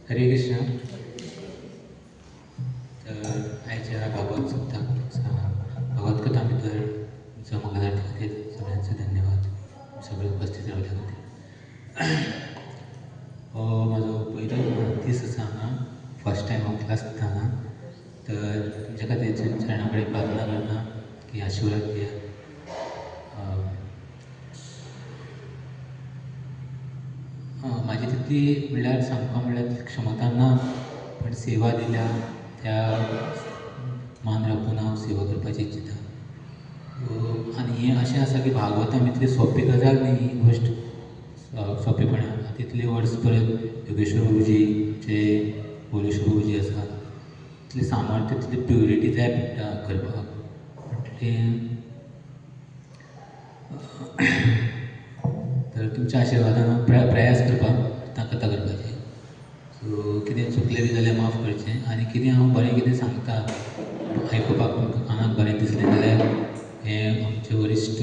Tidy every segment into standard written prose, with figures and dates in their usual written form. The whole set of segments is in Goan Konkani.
हरे कृष्ण. तर आयच्या भागवत सप्ताक भागवत कथा भितर तुमचो मंगलारती खातीर सगळ्यांचे धन्यवाद, सगळे उपस्थित रावल्या खातीर. हो म्हाजो पयलो दीस आसा हांगा, फर्स्ट टायम हांव क्लास दिता हांगा. तर तुमच्या खातीर चरणा कडेन प्रार्थना करता की आशिर्वाद दियात. म्हाजी तितली म्हणल्यार सांगपा म्हणल्यार क्षमता ना, पण सेवा दिल्या त्या मान राखून हांव सेवा करपाची इच्छिता. आनी हें अशें आसा की भागवताम इतली सोंपी गजाल न्ही, ही गोश्ट सोंपेपणान. तितले वर्स परत योगेश्वर बाबूजी, आमचे बोलेश्वर बाबूजी आसा, तितलें सामर्थ्य, तितली प्युरिटी जाय पडटा करपाक. म्हटलें तर तुमच्या आशिर्वादान हांव प्रयास करपाक कथा करपाची. सो कितें चुकलें बी जाल्यार माफ करचें, आनी कितें हांव बरें कितें सांगता आयकुपाक तुमकां कानाक बरें दिसलें जाल्यार हें आमचे वरिश्ठ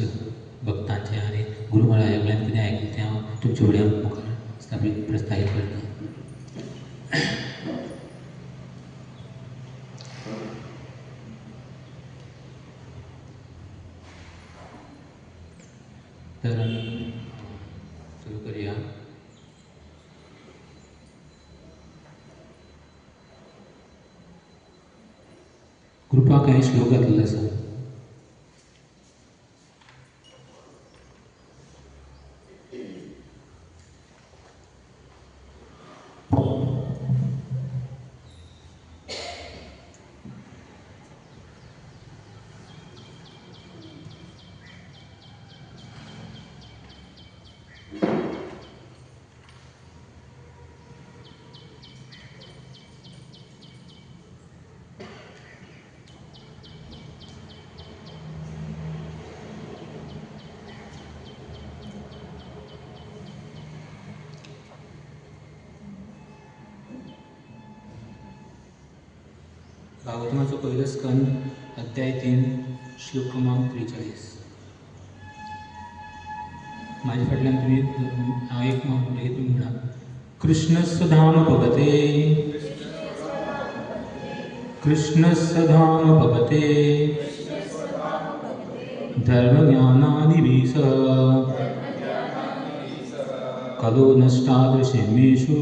भक्तांचें आनी गुरू महाराजा कडल्यान कितें आयकलें तें हांव तुमच्या फुड्यान मुखार स्थापीत प्रस्तावीत करता. तर आमी सुरू करुया. कृपा कांय श्लोक घातलेलो आसा. भागवताचो पयलो स्कंद, अध्याय 3, श्लोक क्रमांक 43. म्हाजे फाटल्यान तुमी हांव एक म्हणटकीर तुमी म्हणा, कृष्णस्य धाम भगते, कृष्णस्य धाम भगते, धर्मज्ञानानि वीस, कलो नष्टादृशेमेषु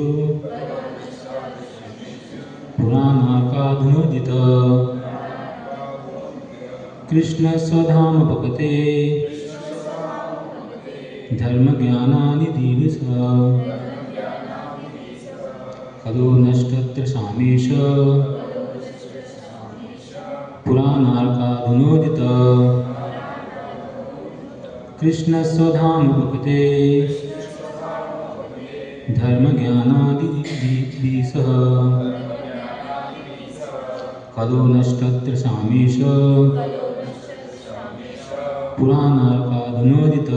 पुराणार्काधुनोदित, कृष्णस्वधाम भगते, धर्मज्ञानानि दिवस, कलो नष्टत्रशामेष पुराणार्काधुनोदित, कृष्णस्वधाम भगते, धर्मज्ञानादि दिवस, कलो नष्टत्रशामेष पुराणार्काधुनोदित.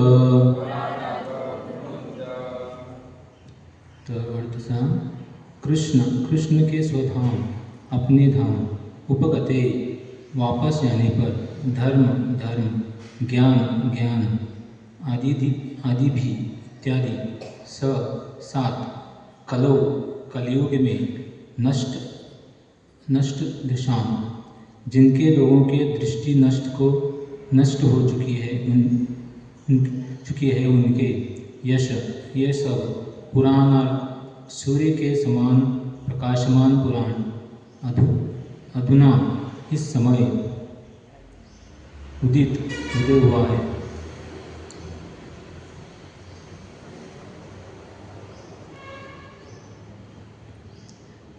तर अर्थ आसा, कृष्ण, कृष्ण के स्वधाम, अपने धाम, उपगते, वापस जाने पर, धर्म, धर्म, ज्ञान, ज्ञान, आदि आदि भी इत्यादि, स सात, कलो कलयुग में, नष्ट नष्ट दिशाम, जिनके लोगों के दृष्टि नष्ट हो चुकी है, चुकी है उनके यश, ये सब पुराण सूर्य के समान प्रकाशमान पुराण अधुना इस समय उदित उदय हुआ है.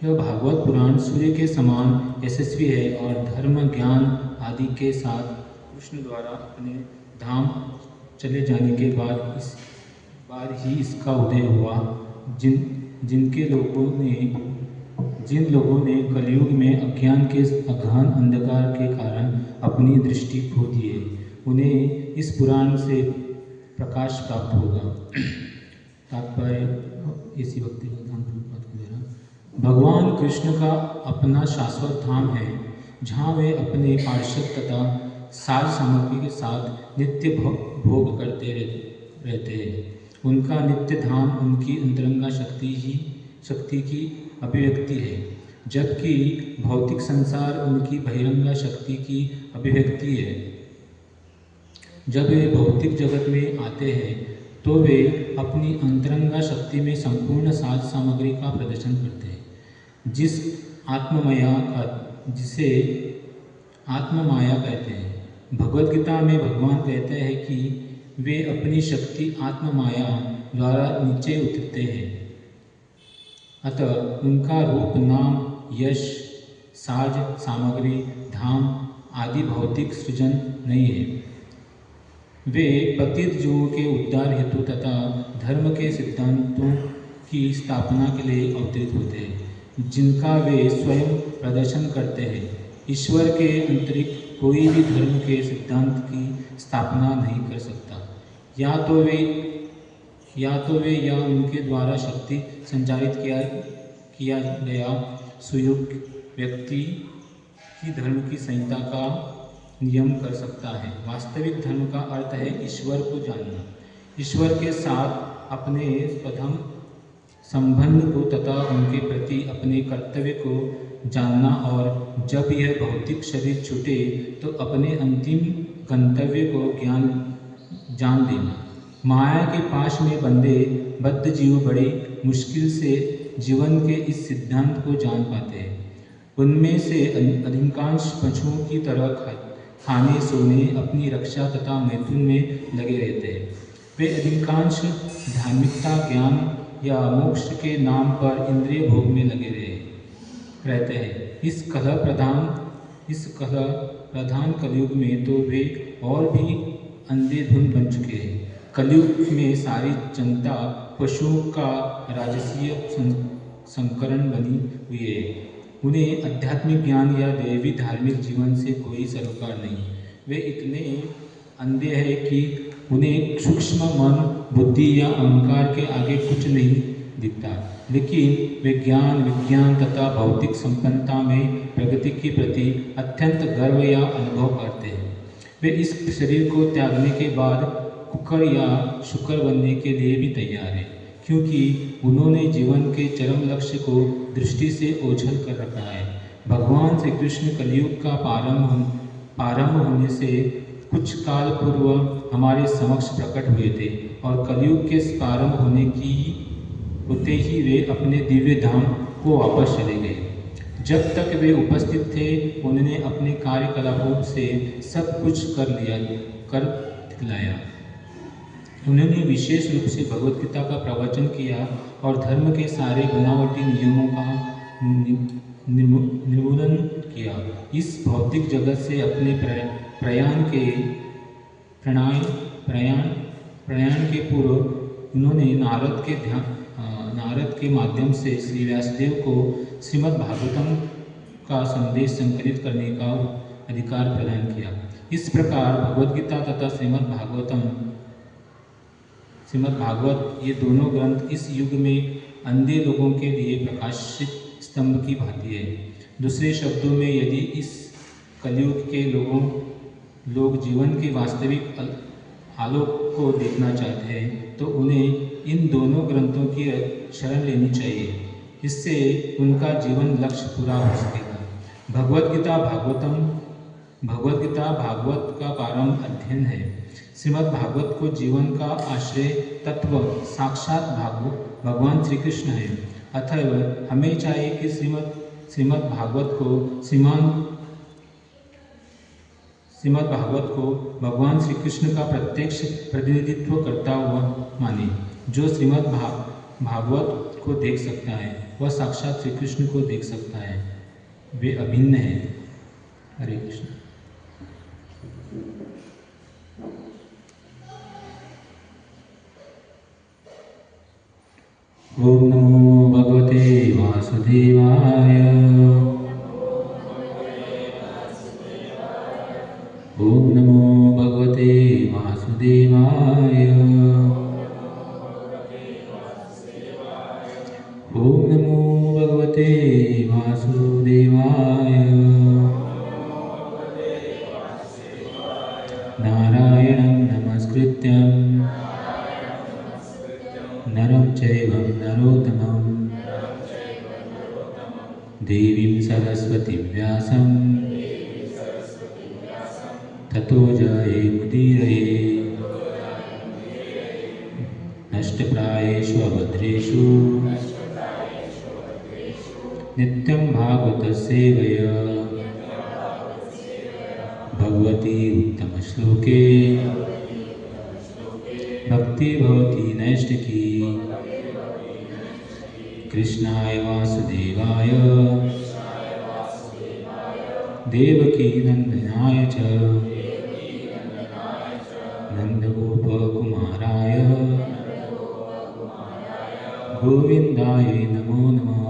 यह भागवत पुराण सूर्य के समान यशस्वी है और धर्म ज्ञान आदि के साथ कृष्ण द्वारा अपने धाम चले जाने के बाद ही इसका उदय हुआ. जिन लोगों ने कलयुग में अज्ञान के अगहन अंधकार के कारण अपनी दृष्टि खो दी है, उन्हें इस पुराण से प्रकाश प्राप्त होगा. तात्पर्य इसी भक्ति वेदांत प्रभुपाद के द्वारा भगवान कृष्ण का अपना शाश्वत धाम है, जहाँ वे अपने पार्षद तथा साज सामग्री के साथ नित्य भोग करते रहते हैं। उनका नित्य धाम उनकी अंतरंगा शक्ति की अभिव्यक्ति है, जबकि भौतिक संसार उनकी बहिरंगा शक्ति की अभिव्यक्ति है। जब वे भौतिक जगत में आते हैं तो वे अपनी अंतरंगा शक्ति में संपूर्ण साज सामग्री का प्रदर्शन करते हैं, जिसे आत्ममाया कहते हैं। भगवद गीता में भगवान कहते हैं कि वे अपनी शक्ति आत्ममाया द्वारा नीचे उतरते हैं। अतः उनका रूप, नाम, यश, साज सामग्री, धाम आदि भौतिक सृजन नहीं है। वे पतित जीवों के उद्धार हेतु तथा धर्म के सिद्धांतों की स्थापना के लिए अवतरित होते हैं, जिनका वे स्वयं प्रदर्शन करते हैं। ईश्वर के अतिरिक्त कोई भी धर्म के सिद्धांत की स्थापना नहीं कर सकता। या तो वे या उनके द्वारा शक्ति संचारित किया किया गया सुयोग्य व्यक्ति ही धर्म की संहिता का नियम कर सकता है। वास्तविक धर्म का अर्थ है ईश्वर को जानना, ईश्वर के साथ अपने स्वधम संबंध को तथा उनके प्रति अपने कर्तव्य को जानना, और जब यह भौतिक शरीर छूटे तो अपने अंतिम गंतव्य को जान लेना। माया के पाश में बंधे बद्ध जीव बड़ी मुश्किल से जीवन के इस सिद्धांत को जान पाते हैं। उनमें से अधिकांश पशुओं की तरह खाने, सोने, अपनी रक्षा तथा मैथुन में लगे रहते हैं। वे अधिकांश धार्मिकता, ज्ञान या मोक्ष के नाम पर इंद्रिय भोग में लगे रहते हैं। इस कलह प्रधान कलयुग में तो वे और भी अंधेधुन बन चुके हैं। कलयुग में सारी जनता पशुओं का राजसीय संकरण बनी हुई है। उन्हें आध्यात्मिक ज्ञान या दैवी धार्मिक जीवन से कोई सरोकार नहीं। वे इतने अंधे हैं कि उन्हें सूक्ष्म मन, बुद्धि या अहंकार के आगे कुछ नहीं दिखता, लेकिन वे ज्ञान, विज्ञान तथा भौतिक संपन्नता में प्रगति के प्रति अत्यंत गर्व या अनुभव करते हैं। वे इस शरीर को त्यागने के बाद कुकर या शुकर बनने के लिए भी तैयार हैं, क्योंकि उन्होंने जीवन के चरम लक्ष्य को दृष्टि से ओझल कर रखा है। भगवान श्री कृष्ण कलयुग का प्रारंभ होने से कुछ काल पूर्व हमारे समक्ष प्रकट हुए थे और कलयुग के प्रारंभ होते ही वे अपने दिव्य धाम को वापस चले गए। जब तक वे उपस्थित थे उन्होंने अपने कार्यकलापों से सब कुछ कर दिखलाया। उन्होंने विशेष रूप से भगवद गीता का प्रवचन किया और धर्म के सारे बनावटी नियमों का निर्मूलन किया। इस भौतिक जगत से अपने प्रयाण के पूर्व उन्होंने नारद के माध्यम से श्री व्यासदेव को श्रीमद् भागवतम का संदेश संकलित करने का अधिकार प्रदान किया। इस प्रकार भगवद गीता तथा श्रीमद् भागवत ये दोनों ग्रंथ इस युग में अंधे लोगों के लिए प्रकाशित स्तंभ की भांति है। दूसरे शब्दों में, यदि इस कलयुग के लोग जीवन के वास्तविक आलोक को देखना चाहते हैं तो उन्हें इन दोनों ग्रंथों की शरण लेनी चाहिए। इससे उनका जीवन लक्ष्य पूरा हो सकेगा। भगवद गीता भागवत का प्रारंभ अध्ययन है। श्रीमद् भागवत को जीवन का आश्रय तत्व साक्षात भगवान श्री कृष्ण है। अतएव हमें चाहिए कि श्रीमद् भागवत को भगवान श्री कृष्ण का प्रत्यक्ष प्रतिनिधित्व करता हुआ माने। जो श्रीमद् भागवत को देख सकता है वह साक्षात श्री कृष्ण को देख सकता है। वे अभिन्न हैं। हरे कृष्ण। ओम नमो भगवते वासुदेवाय। ओम नमो भगवते वासुदेवाय। ओम नमो भगवते वासुदेवाय। नारायणं नमस्कृत्यं नरं चैव नरोत्तमं देवीं सरस्वतीं व्यासं ततो जयमुदीरये। नष्टप्रायेषु अभद्रेषु नित्यं भागवतसेवया भगवती उत्तमश्लोके भक्ति भवति नैष्टिकी। कृष्णाय वासुदेवाय देवकी नंदनाय च नंदगोपकुमाराय गोविंदाय नमो नमः।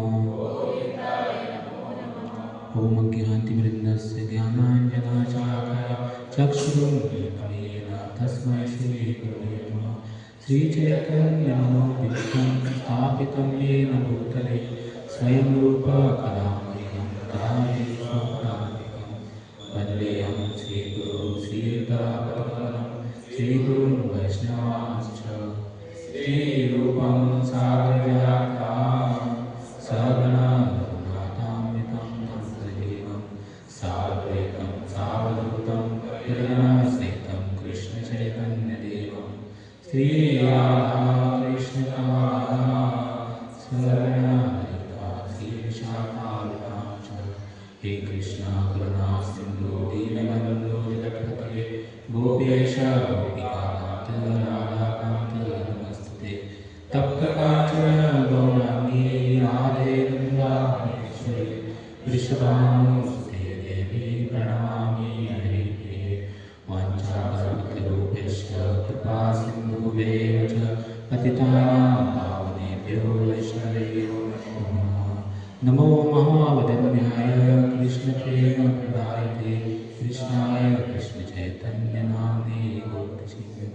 ॐ अज्ञानतिमिरन्दस्य ज्ञानाञ्जनशलाकया चक्षुरुन्मीलितं तस्मै श्रीगुरवे नमः। श्रीचैतन्यमनोभीष्टं स्थापितं येन भूतले स्वयं रूपः कदा मह्यं ददाति स्वपदान्तिकं। वन्देऽहं श्रीगुरुं श्रीयुतापदकमलं श्रीगुरुं वैष्णवांश्च। श्रीरूपं सागरजातां सगणा रघुनाथान्वितं तं सजीवं साद्वैतं सावधूतं परिजनसहितं कृष्णचैतन्यदेवं। श्रीराधाकृष्णपादां शरणागता श्रीविशाखान्वितां च। हे कृष्ण करुणा सिन्धु दीनबन्धो जगत्पते गोपेश गोपिकानाथ राधाकान्त नमस्ते। तप्त काञ्चन गौराङ्गी राधे वृन्दावनेश्वरि वृषभानुसुते देवी प्रणमामि हरिप्रिये। वाञ्छाकल्पतरुभ्यश्च कृपा सिन्धुभ्येव च पतितानां पावनेभ्यो वैष्णवेभ्यो नमः। नमो महावदन्याय कृष्णप्रेमप्रदायते कृष्णाय कृष्णचैतन्यनाम्ने गौरवशिवे।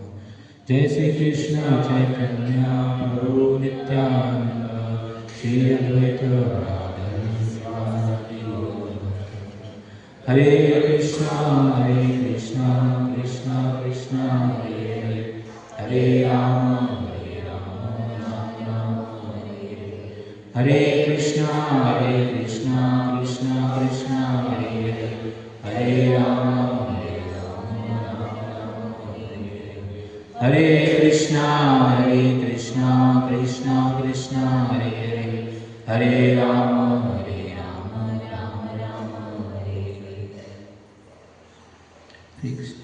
जय श्री कृष्ण चैतन्य प्रभु नित्यानंद श्री अद्वैत गदाधर शिवासादि गौर भक्त। हरे कृष्णा कृष्णा कृष्णा हरे हरे, हरे राम राम राम हरे हरे। हरे कृष्णा कृष्णा कृष्णा हरे हरे, हरे राम राम राम हरे हरे। हरे कृष्णा कृष्णा कृष्णा हरे हरे, हरे राम राम राम हरे हरे। हरे कृष्ण।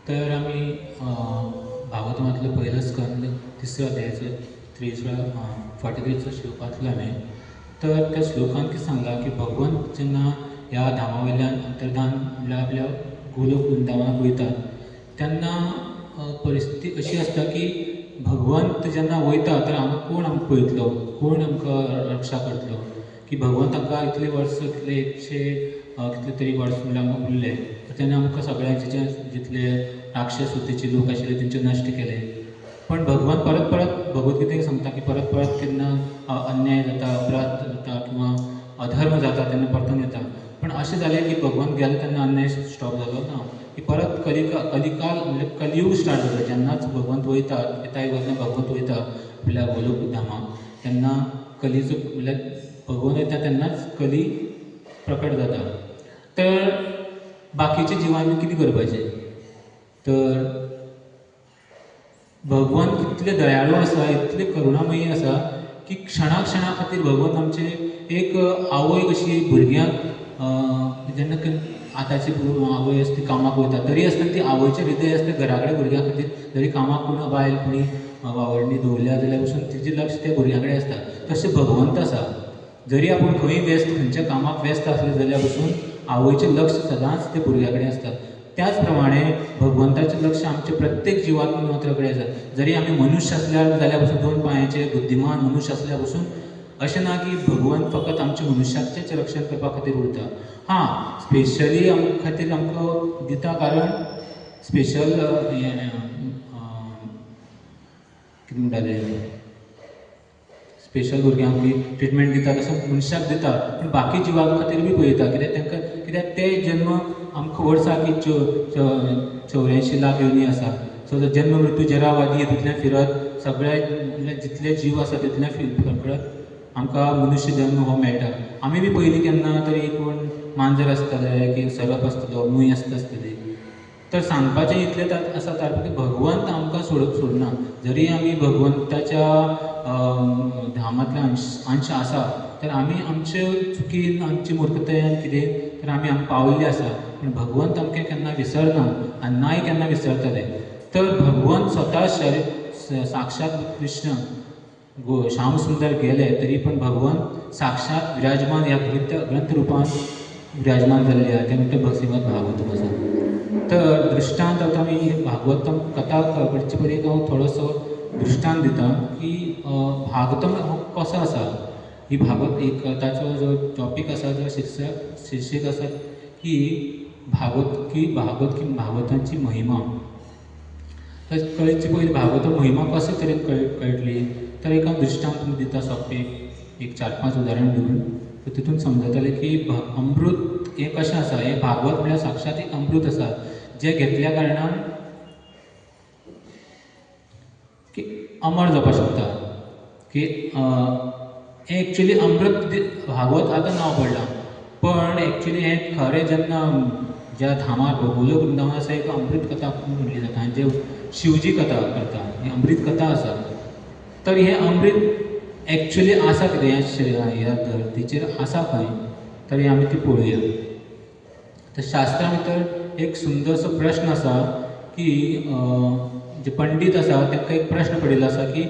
तर आमी भागवतांतलो पयलो स्कंद तिसऱ्या अध्यायाचो 43चो श्लोक वाचलो हांवें। तर त्या श्लोकान कितें सांगलां की भगवंत जेन्ना ह्या धामा वयल्यान अंतर्धान म्हणल्यार आपल्या गोलोक वृंदावनाक वयतात तेन्ना परिस्थिती अशी आसता की भगवंत जेन्ना वयता तर हांगा कोण आमकां पळयतलो, कोण आमकां रक्षा करतलो की भगवंत तांकां इतले वर्स कितले एकशे कितले तरी वर्स म्हणल्यार हांगा उरले तर तेन्ना आमकां सगळ्यांचे जे जितले राक्षस वृत्तीचे लोक आशिल्ले तेंचे नश्ट केले। पण भगवंत परत परत भगवद्गीतेक सांगता की परत परत केन्ना अन्याय जाता, अपराध जाता किंवा अधर्म जाता तेन्ना परतून येता। पण अशें जालें की भगवंत गेले तेन्ना अन्याय स्टॉप जालो ना, की परत कलिकाल म्हणजे कलियूग स्टार्ट जाता। जेन्नाच भगवंत वयता येता जेन्ना भगवंत वयता आपल्या गोलोक धामाक तेन्ना कलीचो म्हणल्यार भगवंत वयता तेन्नाच कली प्रकट जाता। तर बाकीच्या जिवांनी कितें करपाचें? तर भगवंत इतले दयाळू आसा, इतले करुणामयी आसा की क्षणा क्षणा खातीर भगवंत आमचे एक आवय कशी भुरग्यांक जेन्ना आतांची आवय आसता ती कामाक वयता तरी आसतना ती आवयचें हृदय आसता घरा कडेन भुरग्यां खातीर जरी कामाक कोण बायल कोणी वावुरणी दवरल्या जाल्यार पसून तिजें लक्ष त्या भुरग्यां कडेन आसता। तशें भगवंत आसा, जरी आपूण खंय व्यस्त खंयच्या कामाक व्यस्त आसले जाल्यार पसून आवयचें लक्ष सदांच ते भुरग्या कडेन आसता. त्याच प्रमाणे भगवंताचें लक्ष आमच्या प्रत्येक जिवात्मा मात्रा कडेन आसा. जरी आमी मनुष्य आसल्यार जाल्यार पसून दोन पांयाचे बुद्धिमान मनुष्य आसल्यार पसून अशें ना की भगवंत फकत आमच्या मनुष्याचेंच रक्षण करपा खातीर उरता. हां, स्पेशली आमकां खातीर आमकां दिता, कारण स्पेशल हें कितें म्हणटा तें स्पेशल भुरग्यांक बी ट्रिटमेंट दिता तसो मनशाक दिता, पूण बाकी जिवा खातीर बी पळयता. कित्याक तांकां, कित्याक ते जन्म आमकां खबर आसा की 84 लाख योनी आसा. सो जन्म मृत्यू जरा वादी हितूंतल्यान फिरत सगळे जितले जीव आसा तितले फिरत आमकां मनुष्य जन्म हो मेळटा. आमी बी पयलीं केन्ना तरी कोण मांजर आसतले की सरप आसतलो, मूय आसता आसतली. तर सांगपाचें इतलें आसा की भगवंत आमकां सोडना. जरी आमी भगवंताच्या धामांतले अंश आसा तर आमी आमचे चुकीन आमची मूर्खतायेन कितें तर आमी हांगा पाविल्ले आसा, पूण भगवंत आमकां केन्ना विसरना आनी नाय केन्ना विसरतले. तर भगवंत स्वता साक्षात कृष्ण श्याम सुंदर गेले तरी पण भगवंत साक्षात विराजमान ह्या ग्रंथ रुपान विराजमान जाल्ले आहा. तें म्हणटा श्रीमद भागवतम आसा. तर दृश्टांत आतां आमी भागवतम कथा करचे पयलीं हांव थोडोसो दृश्टांत दिता की भागवतम हो कसो आसा. ही भागवत एक ताचो जो टॉपीक आसा, जो शीर्षक आसा की भागवत की भागवताची महिमा. तर कळचे पयलीं भागवत महिमा कशे तरेन कळटली तर एक हांव दृश्टांत तुमकां दिता सोंपें, एक 4-5 उदाहरण दिवन. तर तितून समजतलें की अमृत हें कशें आसा. हें भागवत म्हळ्यार साक्षात एक अमृत आसा, जें घेतल्या कारणान की अमर जावपाक शकता. की हें एक्चुली अमृत भागवत आतां नांव पडलां, पण एक्चुली हें खरें जेन्ना ज्या धामार गोलोक वृंदावन आसा एक अमृत कथा म्हणली जाता आनी जे शिवजी कथा करता ही अमृत कथा आसा. तर हें अमृत एक्चुली आसा कितें ह्या धर्तीचेर आसा खंय, तर हें आमी ती पळोवया. तर शास्त्रा भितर एक सुंदरसो प्रश्न आसा की जे पंडीत आसा तांकां एक प्रश्न पडिल्लो आसा की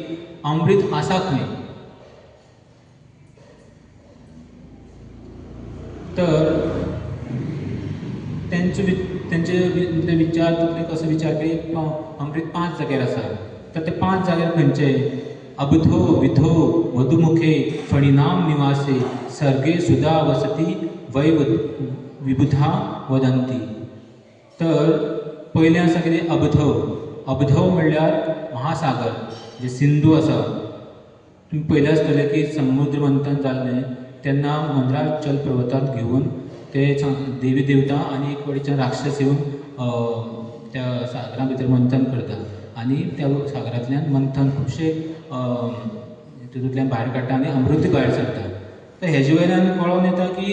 अमृत आसा खंय. तर तेंचे विचार तकले कसो विचार की अमृत 5 जाग्यार आसा. तर ते 5 जाग्यार खंयचे? अबधो विधो वधुमुखे फणिनाम निवासे सर्गे सुधा वसती वै विबुधा वदंती. तर पयलें आसा कितें? अबधो. अबधो म्हणल्यार महासागर, जे सिंधू आसा. तुमी पयलें आसतलें की समुद्र मंथन जाल्लें तेन्ना मंदराचल पर्वतांत घेवन ते देवी देवता आनी एक वटेच्यान राक्षस येवन त्या सागरा भितर मंथन करता आनी त्या सागरांतल्यान मंथन खुबशे तितूंतल्यान भायर काडटा आनी अमृत भायर सरता. तर हेजे वयल्यान कळोन येता की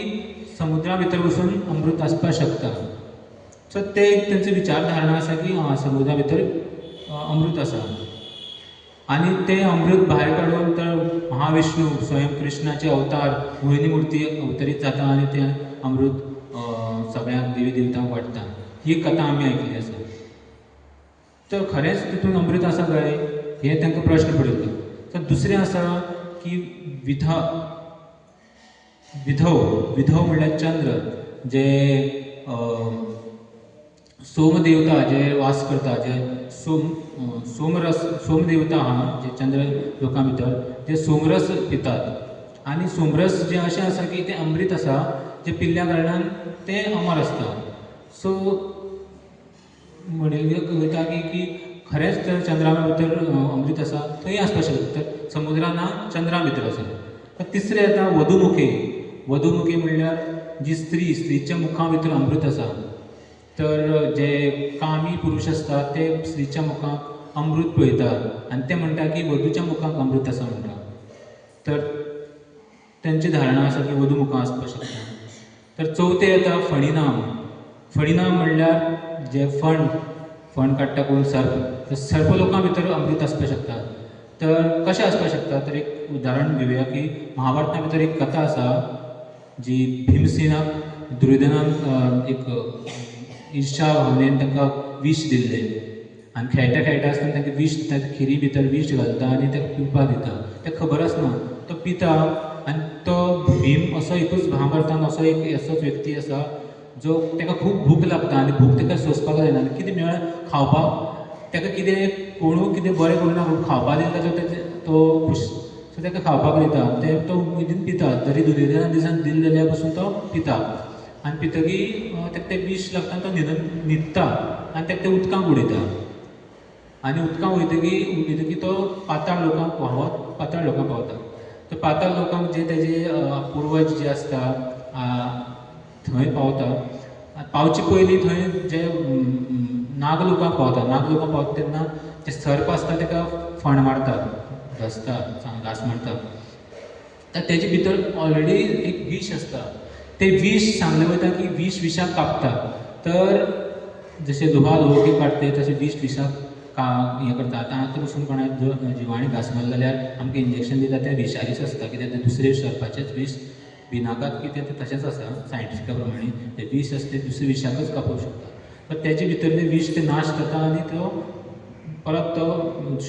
समुद्रा भितर वचून अमृत आसपाक शकता. सो ते एक तेंची विचारधारणा आसा की आं समुद्रा भितर अमृत आसा आनी तें अमृत भायर काडून तर महाविष्णू स्वयं कृष्णाचे अवतार मोहिनी मूर्ती अवतरीत जाता आनी तें अमृत सगळ्यांक देवी देवतांक वांट्टा. ही कथा आमी आयकल्ली आसा. तर खरेंच तितून अमृत आसा काय हें तांकां प्रश्न पडिल्लो. तर दुसरें आसा की विधव, विधव म्हणल्यार चंद्र, जे सोमदेवता जे वास करता, जे सोमरस, सोमदेवता आहा जे चंद्र लोकां भितर जे सोमरस पितात आनी सोमरस जें अशें आसा की तें अमृत आसा, जें पिल्ल्या कारणान तें अमर आसता. सो म्हणिल्लें कविता की खरेंच तर चंद्रा भितर अमृत आसा थंय आसपाक शकता, तर समुद्रा ना चंद्रा भितर आसा. तर तिसरें येता वधुमुखे. वधुमुखे म्हणल्यार जी स्त्री, स्त्रीच्या मुखा भितर अमृत आसा. तर जे कामी पुरुश आसता ते स्त्रीच्या मुखाक अमृत पळयतात आनी ते म्हणटा की वधूच्या मुखाक अमृत आसा म्हणटा. तर तेंची धारणा आसा की वधू मुखां आसपाक शकता. तर चवथें येता फणिनाम. फणिनाम म्हणल्यार जे फण काडटा कोण सर्प, तर सर्प लोकां भितर अमृत आसपाक शकता. तर कशें आसपाक शकता? तर एक उदाहरण घेवया की महाभारता भितर एक कथा आसा जी भीमसेनाक दुर्योधनान एक ईर्षा भावनेन तांकां विश दिल्लें आनी खेळटा खेळटा आसतना तांकां विश दिता, खिरी भितर विश घालता आनी ताका पिवपाक दिता. ताका खबर आसना, तो पिता आनी तो भीम असो एकूच महाभारतान असो एक असोच व्यक्ती आसा जो ताका खूब भूक लागता आनी भूक ताका सोंसपाक जायना आनी कितें मेळ खावपाक ताका कितें कोणूय कितें बरें करूं ना खावपाक दिता जाल्यार तो खूश. सो ताका खावपाक दिता ते तो उमेदीन पिता, जरी दुर्योधना दिसान दिलें जाल्यार पसून तो पिता आनी पितकीर ताका तें विश लागता आनी तो न्हिदता आनी ताका तें उदकांत उडयता आनी उदकांत वयतकीर तो पाताळ लोकांक व्हांवत पाताळ लोकांक पावता. तर पाताळ लोकांक जे तेजे पुर्वज जे आसता थंय पावता. पावचे पयलीं थंय जे नागलोकांक पावता, नागलोकांक पावता तेन्ना जे सर्प आसता ताका फण मारता, धसता, घांस मारता. तर तेजे भितर ऑलरेडी एक विश आसता, ते विश सांगलें वयता की विश विशाक कापता. तर जशें लोहा लोहे काडटे तशें विश विशाक हें करता. आतां आतां पसून कोणाक जिवाणी घांस मारले जाल्यार आमकां इंजेक्शन दिता तें विशारीच आसता, कित्याक तें दुसरे सर्पाचेच विश भिनाकात कितें तें तशेंच आसा सायंटिफिका प्रमाणे तें विश आसता तें दुसरे विशाकच कापूंक शकता. तर तेजे भितरलें विश तें नाश जाता आनी तो परत तो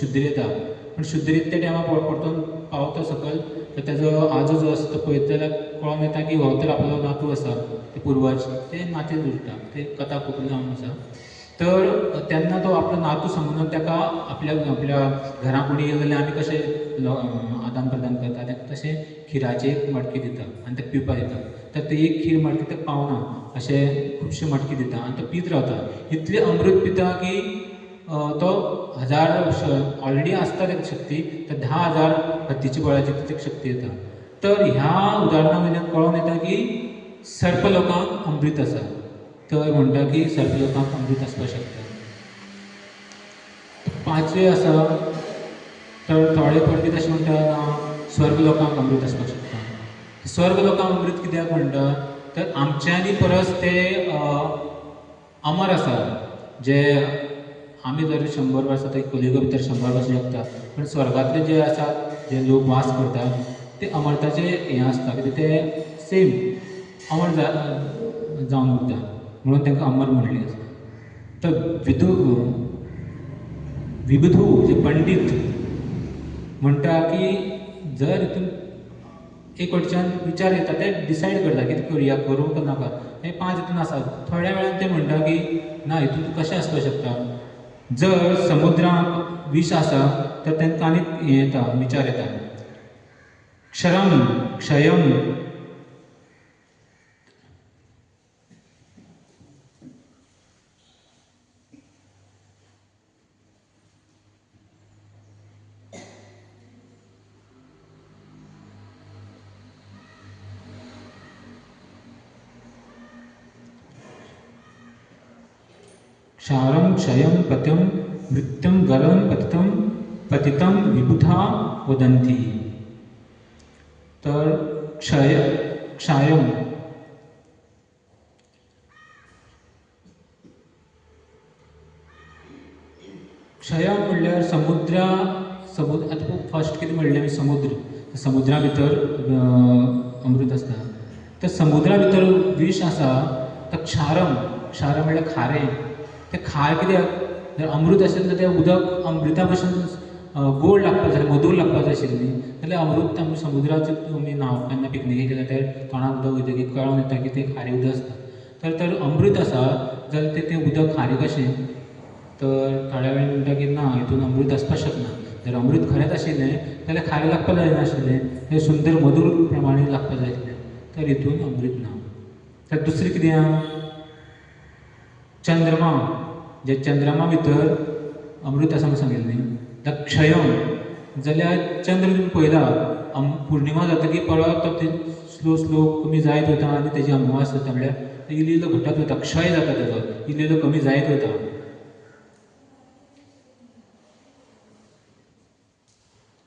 शुद्धीर येता. पूण शुद्धीर येता त्या टायमार परतून पावता सकयल, तर तेजो आजो जो आसा तो पळयता जाल्यार कळोन येता की हो तर आपलो नातू आसा, ते पुर्वज ते नातें जुळटा. ते कथा खूब लांब आसा. तर तेन्ना तो आपलो नातू समजून ताका आपल्या आपल्या घरा कोणी येयले जाल्यार आमी कशें आदान प्रदान करता ताका तशें खिराची एक मटकी दिता आनी ताका पिवपाक दिता. तर ते एक खीर मटकी ताका पावना, अशें खुबशे मटकी दिता आनी तो पीत रावता. इतलें अमृत पिता की तो 1000 ऑलरेडी आसता ताका शक्ती, तर 10,000 हत्तीची बळाची ताका शक्ती येता. तर ह्या उदाहरणा वयल्यान कळोन येता की सर्प लोकांक अमृत आसा. तर म्हणटा की सर्प लोकांक अमृत आसपाक शकता. पांचवें आसा तर थोडे पंडीत अशें म्हणटा ना स्वर्ग लोकांक अमृत आसपाक शकता. स्वर्ग लोकांक अमृत कित्याक म्हणटा तर आमच्यांनी परस ते अमर आसा. जे आमी जर 100 वर्सां तर कलियुगा भितर 100 वर्सां जगता, पूण स्वर्गांतले जे आसात जे लोक वास करतात ते अमरताचे हें आसता, कित्याक ते सेम अमर जावन उरता म्हणून तांकां अमर म्हणलें आसा. तर विबुधू जे पंडीत म्हणटा की जर हितून एक कडच्यान विचार येता ते डिसायड करता कितें करुया, करूं काय नाका. हे 5 हितून आसा. थोड्या वेळान ते म्हणटा की ना हितून कशें आसपाक शकता, जर समुद्रांत विश आसा तर तांकां आनीक हें येता, विचार येता. क्षरम क्षयम क्षारम क्षयम पत्यम मृत्यम गरम पतितम पतितम विबुधा वदंती. तर क्षय क्षायम क्षयम म्हणल्यार समुद्रा समुद्र. आतां फर्स्ट कितें म्हणलें आमी समुद्र, समुद्रा भितर अमृत आसता. तर समुद्रा भितर विश आसा तर क्षारम, क्षारम म्हणल्यार खारें. तें खार कित्याक जर अमृत आशिल्लें तर तें उदक अमृता भशेन गोड लागपाक जाय, मधूर लागपाक जाय आशिल्लें न्ही. जाल्यार अमृत आमी समुद्राचेर तुमी न्हांवप केन्ना पिकनिकेक गेल्यार तें तोंडाक उदक वयतकीर कळोन येता की तें खारें उदक आसता. तर तर अमृत आसा जाल्यार तें उदक खारें कशें? तर थोड्या वेळान म्हणटा की ना हितून अमृत आसपाक शकना. जर अमृत खरेंच आशिल्लें जाल्यार खारें लागपाक जायनाशिल्लें, तें सुंदर मधूर प्रमाणे लागपाक जाय आशिल्लें. तर हितून अमृत ना. तर दुसरें कितें आहा, चंद्रमा, जे चंद्रमा भितर अमृत आसा म्हूण सांगिल्लें न्ही. तर क्षयम जाल्यार चंद्र तुमी पळयला पुर्णिमा जातकीर परत तो स्लो स्लो कमी जायत वता आनी तेजी अमावास जाता, म्हणल्यार इल्लो इल्लो घटत वता, क्षय जाता तेजो, इल्लो इल्लो कमी जायत वता.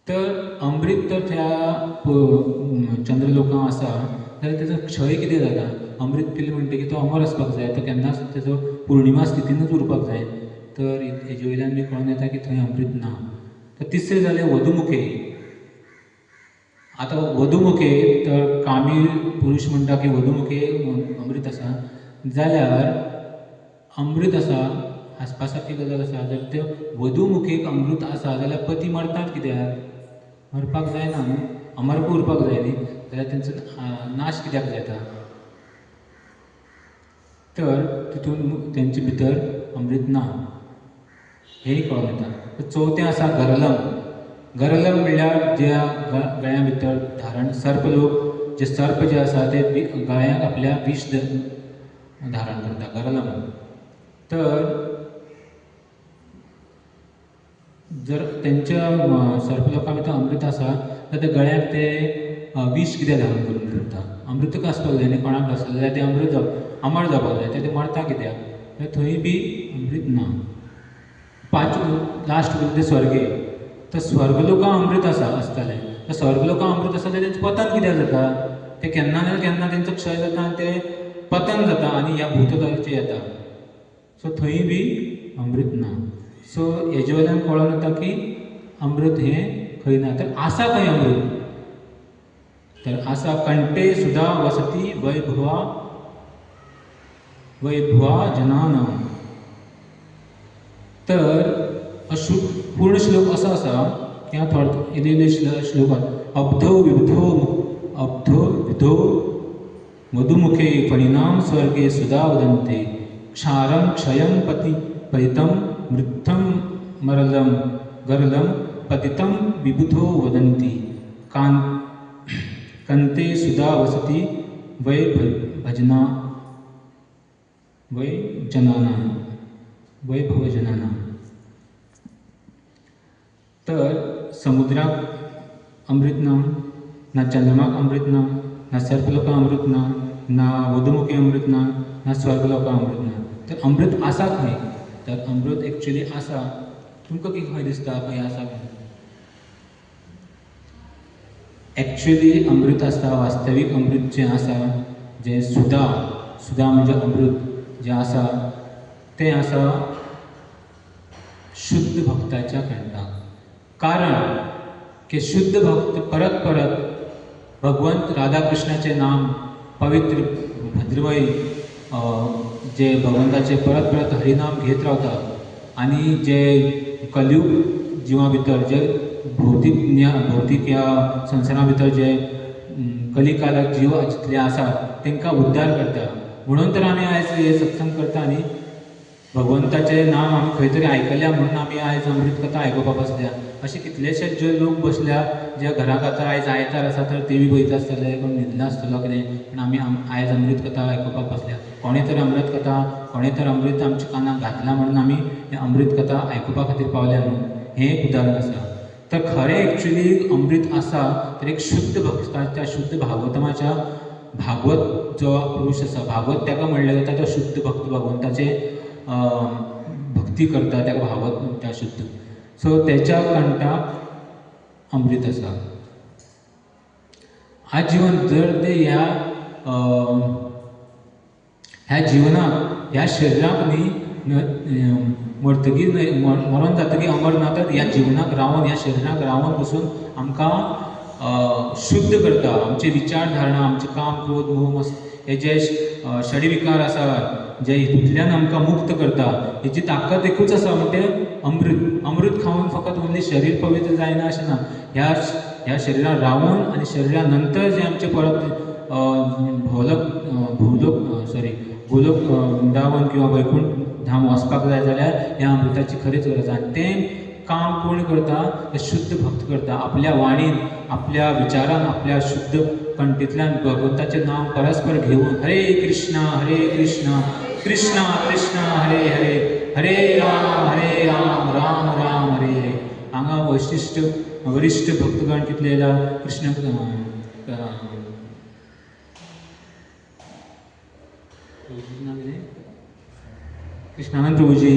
तर अमृत तर त्या चंद्रलोकां आसा जाल्यार तेजो क्षय कितें जाता? अमृत पिलें म्हणटकीर तो अमर आसपाक जाय, तो केन्नाच तेजो पुर्णिमा स्थितीनूच उरपाक जाय. तर हेजे वयल्यान बी कळोन येता की थंय अमृत ना. तर तिसरें जालें वधुमुखे. आतां वधुमुखे तर कामी पुरूश म्हणटा की वधुमुखे अमृत आसा, जाल्यार अमृत आसा हांसपा सारकी गजाल आसा. जर ते वधुमुखेक अमृत आसा जाल्यार पती मरतात कित्याक? मरपाक जायना न्हू. अमर उरपाक जाय न्ही, जाल्यार तेंचो नाश कित्याक जाता? तर तितून तेंचे भितर अमृत ना हेंय कळोन येता. चवथें आसा गरलम. गरलम म्हणल्यार ज्या गळ्या भितर धारण सर्प लोक जे सर्प जे आसा ते गळ्याक आपल्या विष धारण करता, गरलम. तर जर तेंच्या सर्प लोकां भितर अमृत आसा तर त्या गळ्याक ते विष कित्याक धारण करून दवरता? अमृतूच आसपाक जाय न्ही, कोणाक आसलें जाल्यार तें अमृत जावप अमर जावपाक जाय, ते मरता कित्याक? तर थंय बी अमृत ना. पांच लास्ट उरता तें स्वर्गे. तर स्वर्ग लोकां अमृत आसा आसतालें, तर स्वर्ग लोकां अमृत आसा जाल्यार तेंचें पतन कित्याक जाता? तें केन्ना ना केन्ना तेंचो क्षय जाता आनी तें पतन जाता आनी ह्या भूतलाचेर येता. सो थंय बी अमृत ना. सो हेजे वयल्यान कळोन येता की अमृत हें खंय ना. तर आसा खंय अमृत? तर आसा कंठे सुदा वसती वैभवा वैभवा जनाना. तर अशु पूर्ण श्लोक असो आसा किंवा थोडो इल्ले इल्ले श्लोक अब्धो विब्धो अब्धो विधो मधुमुखे फणिनाम स्वर्गे सुदा वदन्ते क्षारं क्षयं पति पतितं मृत्थं मरलं गरलं पतितं विबुधो वदन्ति कंते सुदा वसति वै भजना वै जनाना वैभवजनाना. तर समुद्राक अमृत ना, ना चंद्रमाक अमृत ना, ना सर्पलोकां अमृत ना, ना वधुमुखी अमृत ना, ना स्वर्गलोकां अमृत ना. तर अमृत आसा खंय? तर अमृत एक्चुअली आसा. तुमकां की खंय दिसता खंय आसा? एक्चुअली अमृत आसता, वास्तवीक अमृत जें आसा, जें सुदा, सुदा म्हणजे अमृत जें आसा तें आसा शुद्ध भक्ताच्या कंठाक. कारण की शुद्ध भक्त परत परत भगवंत राधाकृष्णाचें नाम पवित्र भद्रमय जे भगवंताचें परत परत हरिनाम घेत रावता आनी जे कलयुग जिवा भितर जे भौतीक भौतीक ह्या संवसारा भितर जे कलिकालाक जीव जितले आसा तांकां उद्धार करता. म्हणून तर आमी आयज हे सत्संग करता आनी भगवंताचें नाम आमी खंय तरी आयकल्या म्हणून आमी आयज अमृत कथा आयकुपाक बसल्या. अशे कितलेशेच जे लोक बसल्या जे घराक आतां आयज आयतार आसा तर टी व्ही पळयता आसतले, कोण न्हिदला आसतलो कितें, पूण आमी आयज अमृत कथा आयकुपाक बसल्या. कोणें तर अमृत कथा, कोणें तर अमृत आमच्या कानाक घातलां म्हणून आमी हें अमृत कथा आयकुपा खातीर पावल्या न्हू, हें एक उदाहरण आसा. तर खरें एक्चुअली अमृत आसा तर एक शुद्ध भक्ताच्या, शुद्ध भागवतमाच्या, भागवत जो पुरूश आसा, भागवत ताका म्हणलें जाता तो शुद्ध भक्त भगवंताचे भक्ती करता ताका भागवत म्हणटा शुद्ध. सो तेच्या कंठाक अमृत आसा. आजीवन जर ते ह्या ह्या जिवनाक ह्या शरिराक न्ही मरतगीर न्हय मरोन जातकीर अमर ना, तर ह्या जिवनाक रावन ह्या शरिराक रावन पसून आमकां शुद्ध करता. आमचे विचारधारणा, आमचे काम क्रोध मोह मस्त हे जे षडविकार आसा जे हितूंतल्यान आमकां मुक्त करता, हेची ताकद एकूच आसा म्हणजे अमृत. अमृत खावन फकत ओन्ली शरीर पवित्र जायना अशें ना, ह्या ह्या शरिरान रावन आनी शरिरा नंतर जें आमचें परत भोवलोक भूलोक सॉरी गोलोक वृंदावन किंवा वैकुंठ धाम वचपाक जाय जाल्यार ह्या अमृताची खरीच गरज आसा. आनी तें काम कोण करता? ते शुद्ध भक्त करता. आपल्या वाणीन, आपल्या विचारान, आपल्या शुद्ध कंठींतल्यान भगवंताचें नांव परस्पर घेवन हरे कृष्णा हरे कृष्णा कृष्णा कृष्णा हरे हरे हरे राम हरे राम राम राम हरे हरे. हांगा वशिश्ठ वरिश्ठ भक्तगण कितले येयला? कृष्ण कृष्णानंद प्रभुजी,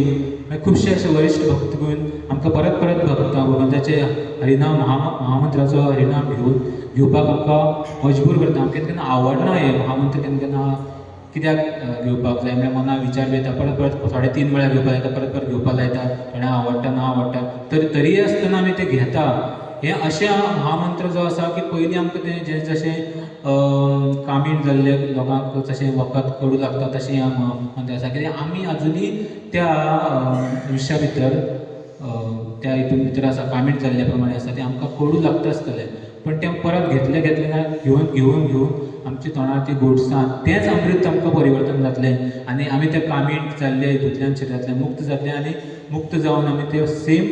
मागीर खुबशे अशे वरिश्ठ भक्तगण आमकां परत परत भक्त भगवंताचे हरिनाम महामंत्राचो हरिनाम घेवन घेवपाक आमकां मजबूर करता. आमकां केन्ना आवडना हें महामंत्र, केन्ना केन्ना कित्याक घेवपाक जाय म्हळ्यार मनाक विचार बी येता, परत परत 3.5 वेळा घेवपाक जाता, परत परत घेवपाक लायता, थोड्यांक आवडटा ना आवडटा, तरी आसतना आमी ते घेता. हें अशें महामंत्र जो आसा की पयलीं आमकां तें जें जशें कामीण जाल्ले लोकांक जशें वखद कडू लागता तशें ह्या महामंत्र आसा. कित्याक आमी आजुनूय त्या विशया भितर त्या हितून भितर आसा कामीण जाल्ल्या प्रमाणे आसा तें आमकां कोडू लागता आसतलें, पण तें परत घेतलें घेतलें ना घेवन घेवन घेवन आमच्या तोंडार ती गोडसाण तेंच अमृत आमकां परिवर्तन जातलें आनी आमी त्या कामीण जाल्ले हितूंतल्यान शरिरांतल्यान मुक्त जातले आनी मुक्त जावन आमी ते सेम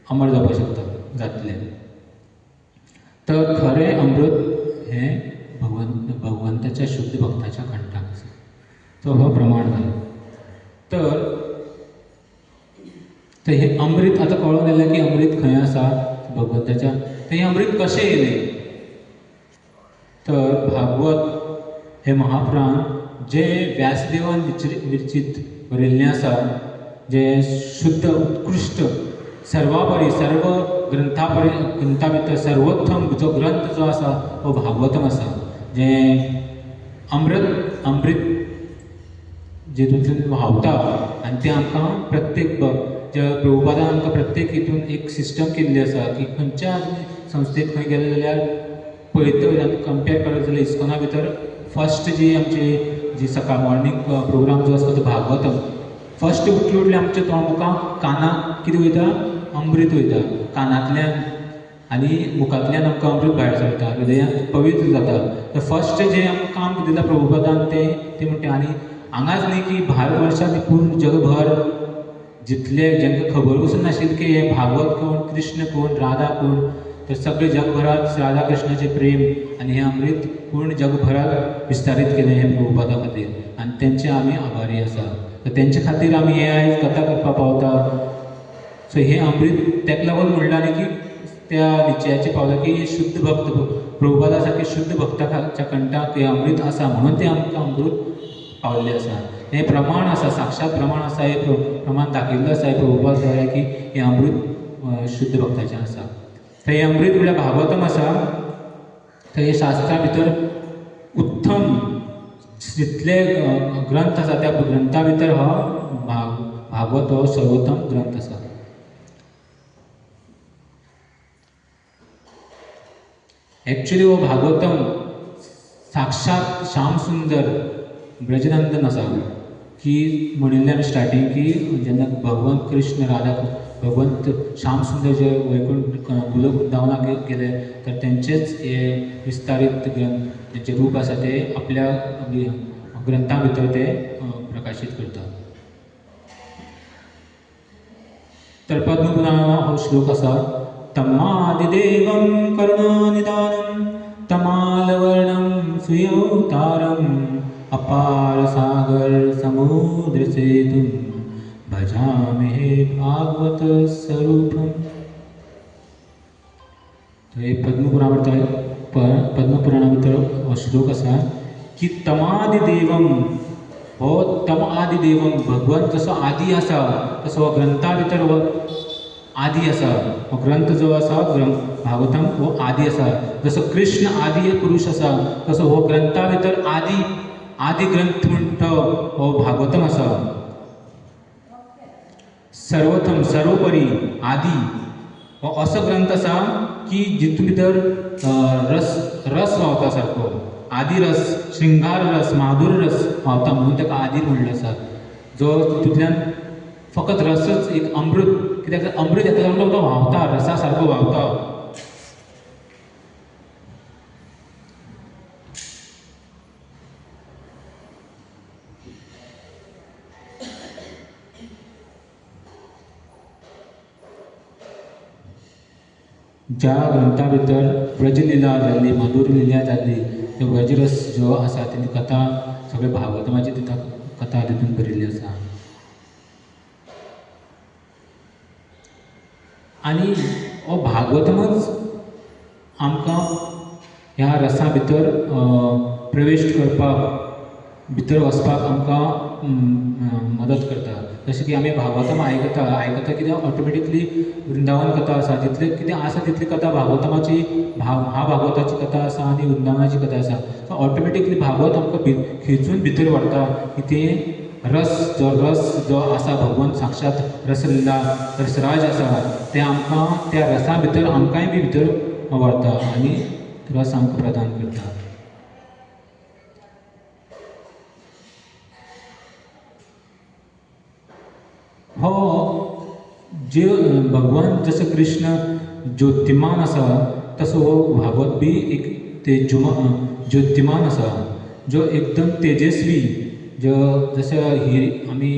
अमर जावपाक शकता जातले. तर खरें अमृत हें भगवंताच्या शुद्ध भक्ताच्या कंठाक आसा, तो हो प्रमाण जालो. तर हें अमृत आतां कळोन येयलें की अमृत खंय आसा भगवंताच्या. तर हें अमृत कशें येयलें? तर भागवत हें महापुराण जें व्यासदेवान विरचीत बरयल्लें आसा, जें शुद्ध उत्कृश्ट सर्वापरी सर्व ग्रंथा ग्रंथा भितर सर्वोत्तम जो ग्रंथ जो आसा हो भागवतम आसा, जें अमृत अमृत जेतूंतल्यान व्हांवता आनी तें आमकां प्रत्येक ज्या प्रभुपादान आमकां प्रत्येक हितून एक सिस्टम केल्ली आसा की खंयच्या संस्थेत खंय गेले जाल्यार पळयत कंपेर करत जाल्यार इस्कॉना भितर फर्स्ट जी आमची जी सकाळ मॉर्निंग प्रोग्राम जो आसता तो भागवतम फर्स्ट उठले उठले आमच्या तोंड मुखार कानाक कितें वयता अमृत वयता कानांतल्यान आनी मुखांतल्यान आमकां अमृत भायर सरता, हृदयांत पवित्र जाता. तर फर्स्ट जें आमकां काम दिलां प्रभुपादान तें तें म्हणटा. आनी हांगाच न्ही की भारतवर्षांत पूर्ण जगभर जितले जांकां खबर पसून नाशिल्लें की हें भागवत कोण, कृष्ण कोण, राधा कोण, तर सगळे जगभरात राधा कृष्णाचें प्रेम आनी हें अमृत पूर्ण जगभरात विस्तारीत केलें हें प्रभुपादा खातीर आनी तेंचे आमी आभारी आसा. तर तेंचे खातीर आमी हें आयज कथा करपाक पावता. सो हें अमृत तेका लागून म्हणलां न्ही की त्या निश्चयाचेर पावला की हे शुद्ध भक्त प्रभुपादा सारके शुद्ध भक्ताच्या कंठाक हें अमृत आसा म्हणून तें आमकां अमृत पावल्लें आसा. हें प्रमाण आसा, साक्षात प्रमाण आसा, हें प्रमाण दाखयल्लें आसा हें प्रभुपाद द्वारा की हें अमृत शुद्ध भक्ताचें आसा. तर हें अमृत म्हणल्यार भागवतम आसा. तर हे शास्त्रा भितर उत्तम जितले ग्रंथ आसा त्या ग्रंथा भितर हो भागवत हो सर्वोत्तम ग्रंथ आसा. एक्चुअली हो भागवतम साक्षात श्याम सुंदर ब्रजनंदन आसा की म्हणिल्लें आमी स्टार्टींग की जेन्ना भगवंत कृष्ण राधा भगवंत श्याम सुंदर जे वैकुंठ गोलोक वृंदावनाक गेले तर तेंचेच हे विस्तारीत ग्रंथ तेंचें रूप आसा ते आपल्या ग्रंथा भितर ते प्रकाशीत करतात. तर पद्मपुराणा हो श्लोक आसा, तमादिदेवं करुणानिदानं तमालवर्णं सुयवतारम् अपार सागर समुद्र सेतुं भजामि हे भागवत स्वरूपम. तर हे पद्मपुराणा भितर हो श्लोक आसा की तमादिदेवम हो तम आदिदेवम भगवंत जसो आदि आसा तसो हो ग्रंथा भितर हो आदि आसा. हो ग्रंथ जो आसा भागवतम हो आदि आसा. जसो कृष्ण आदि पुरुष आसा तसो हो ग्रंथा भितर आदि आदि ग्रंथ म्हणटा हो भागवतम आसा. सर्वोत्तम सर्वोपरी आदि हो असो ग्रंथ आसा की जितून भितर रस रस व्हांवता सारको आदि रस, श्रृंगार रस, माधुर रस व्हांवता म्हणून ताका आदि म्हणलें आसा. जो तितूंतल्यान फकत रसच एक अमृत, कित्याक अमृत येता म्हणटा तो व्हांवता, रसा सारको व्हांवता. ज्या ग्रंथा भितर ब्रजलिला जाल्ली, मधुर लिला जाल्ली, त्यो ब्रजरस जो आसा तेजी कथा सगळे भागवतमाची तिका कथा तितून बरयल्ली आसा. आनी हो भागवतमच आमकां ह्या रसा भितर प्रवेश करपाक, भितर वचपाक आमकां मदत करता. जशें की आमी भागवतम आयकता आयकता कित्याक ऑटोमॅटिकली वृंदावन कथा आसा, जितले कितें आसा तितली कथा भागवतमाची, महाभागवताची कथा आसा आनी वृंदावनाची कथा आसा. सो ऑटोमॅटिकली भागवत आमकां खेचून भितर व्हरता की तें रस जो रस जो आसा भगवंत साक्षात रसलीला रसराज आसा तें आमकां त्या रसा भितर आमकांय बी भितर व्हरता आनी रस आमकां प्रदान करता. हो जे भगवान जसो कृष्ण ज्योतिमान आसा तसो हो भागवत बी एक ज्योतिमान आसा, जो एकदम तेजस्वी, जो जशे आमी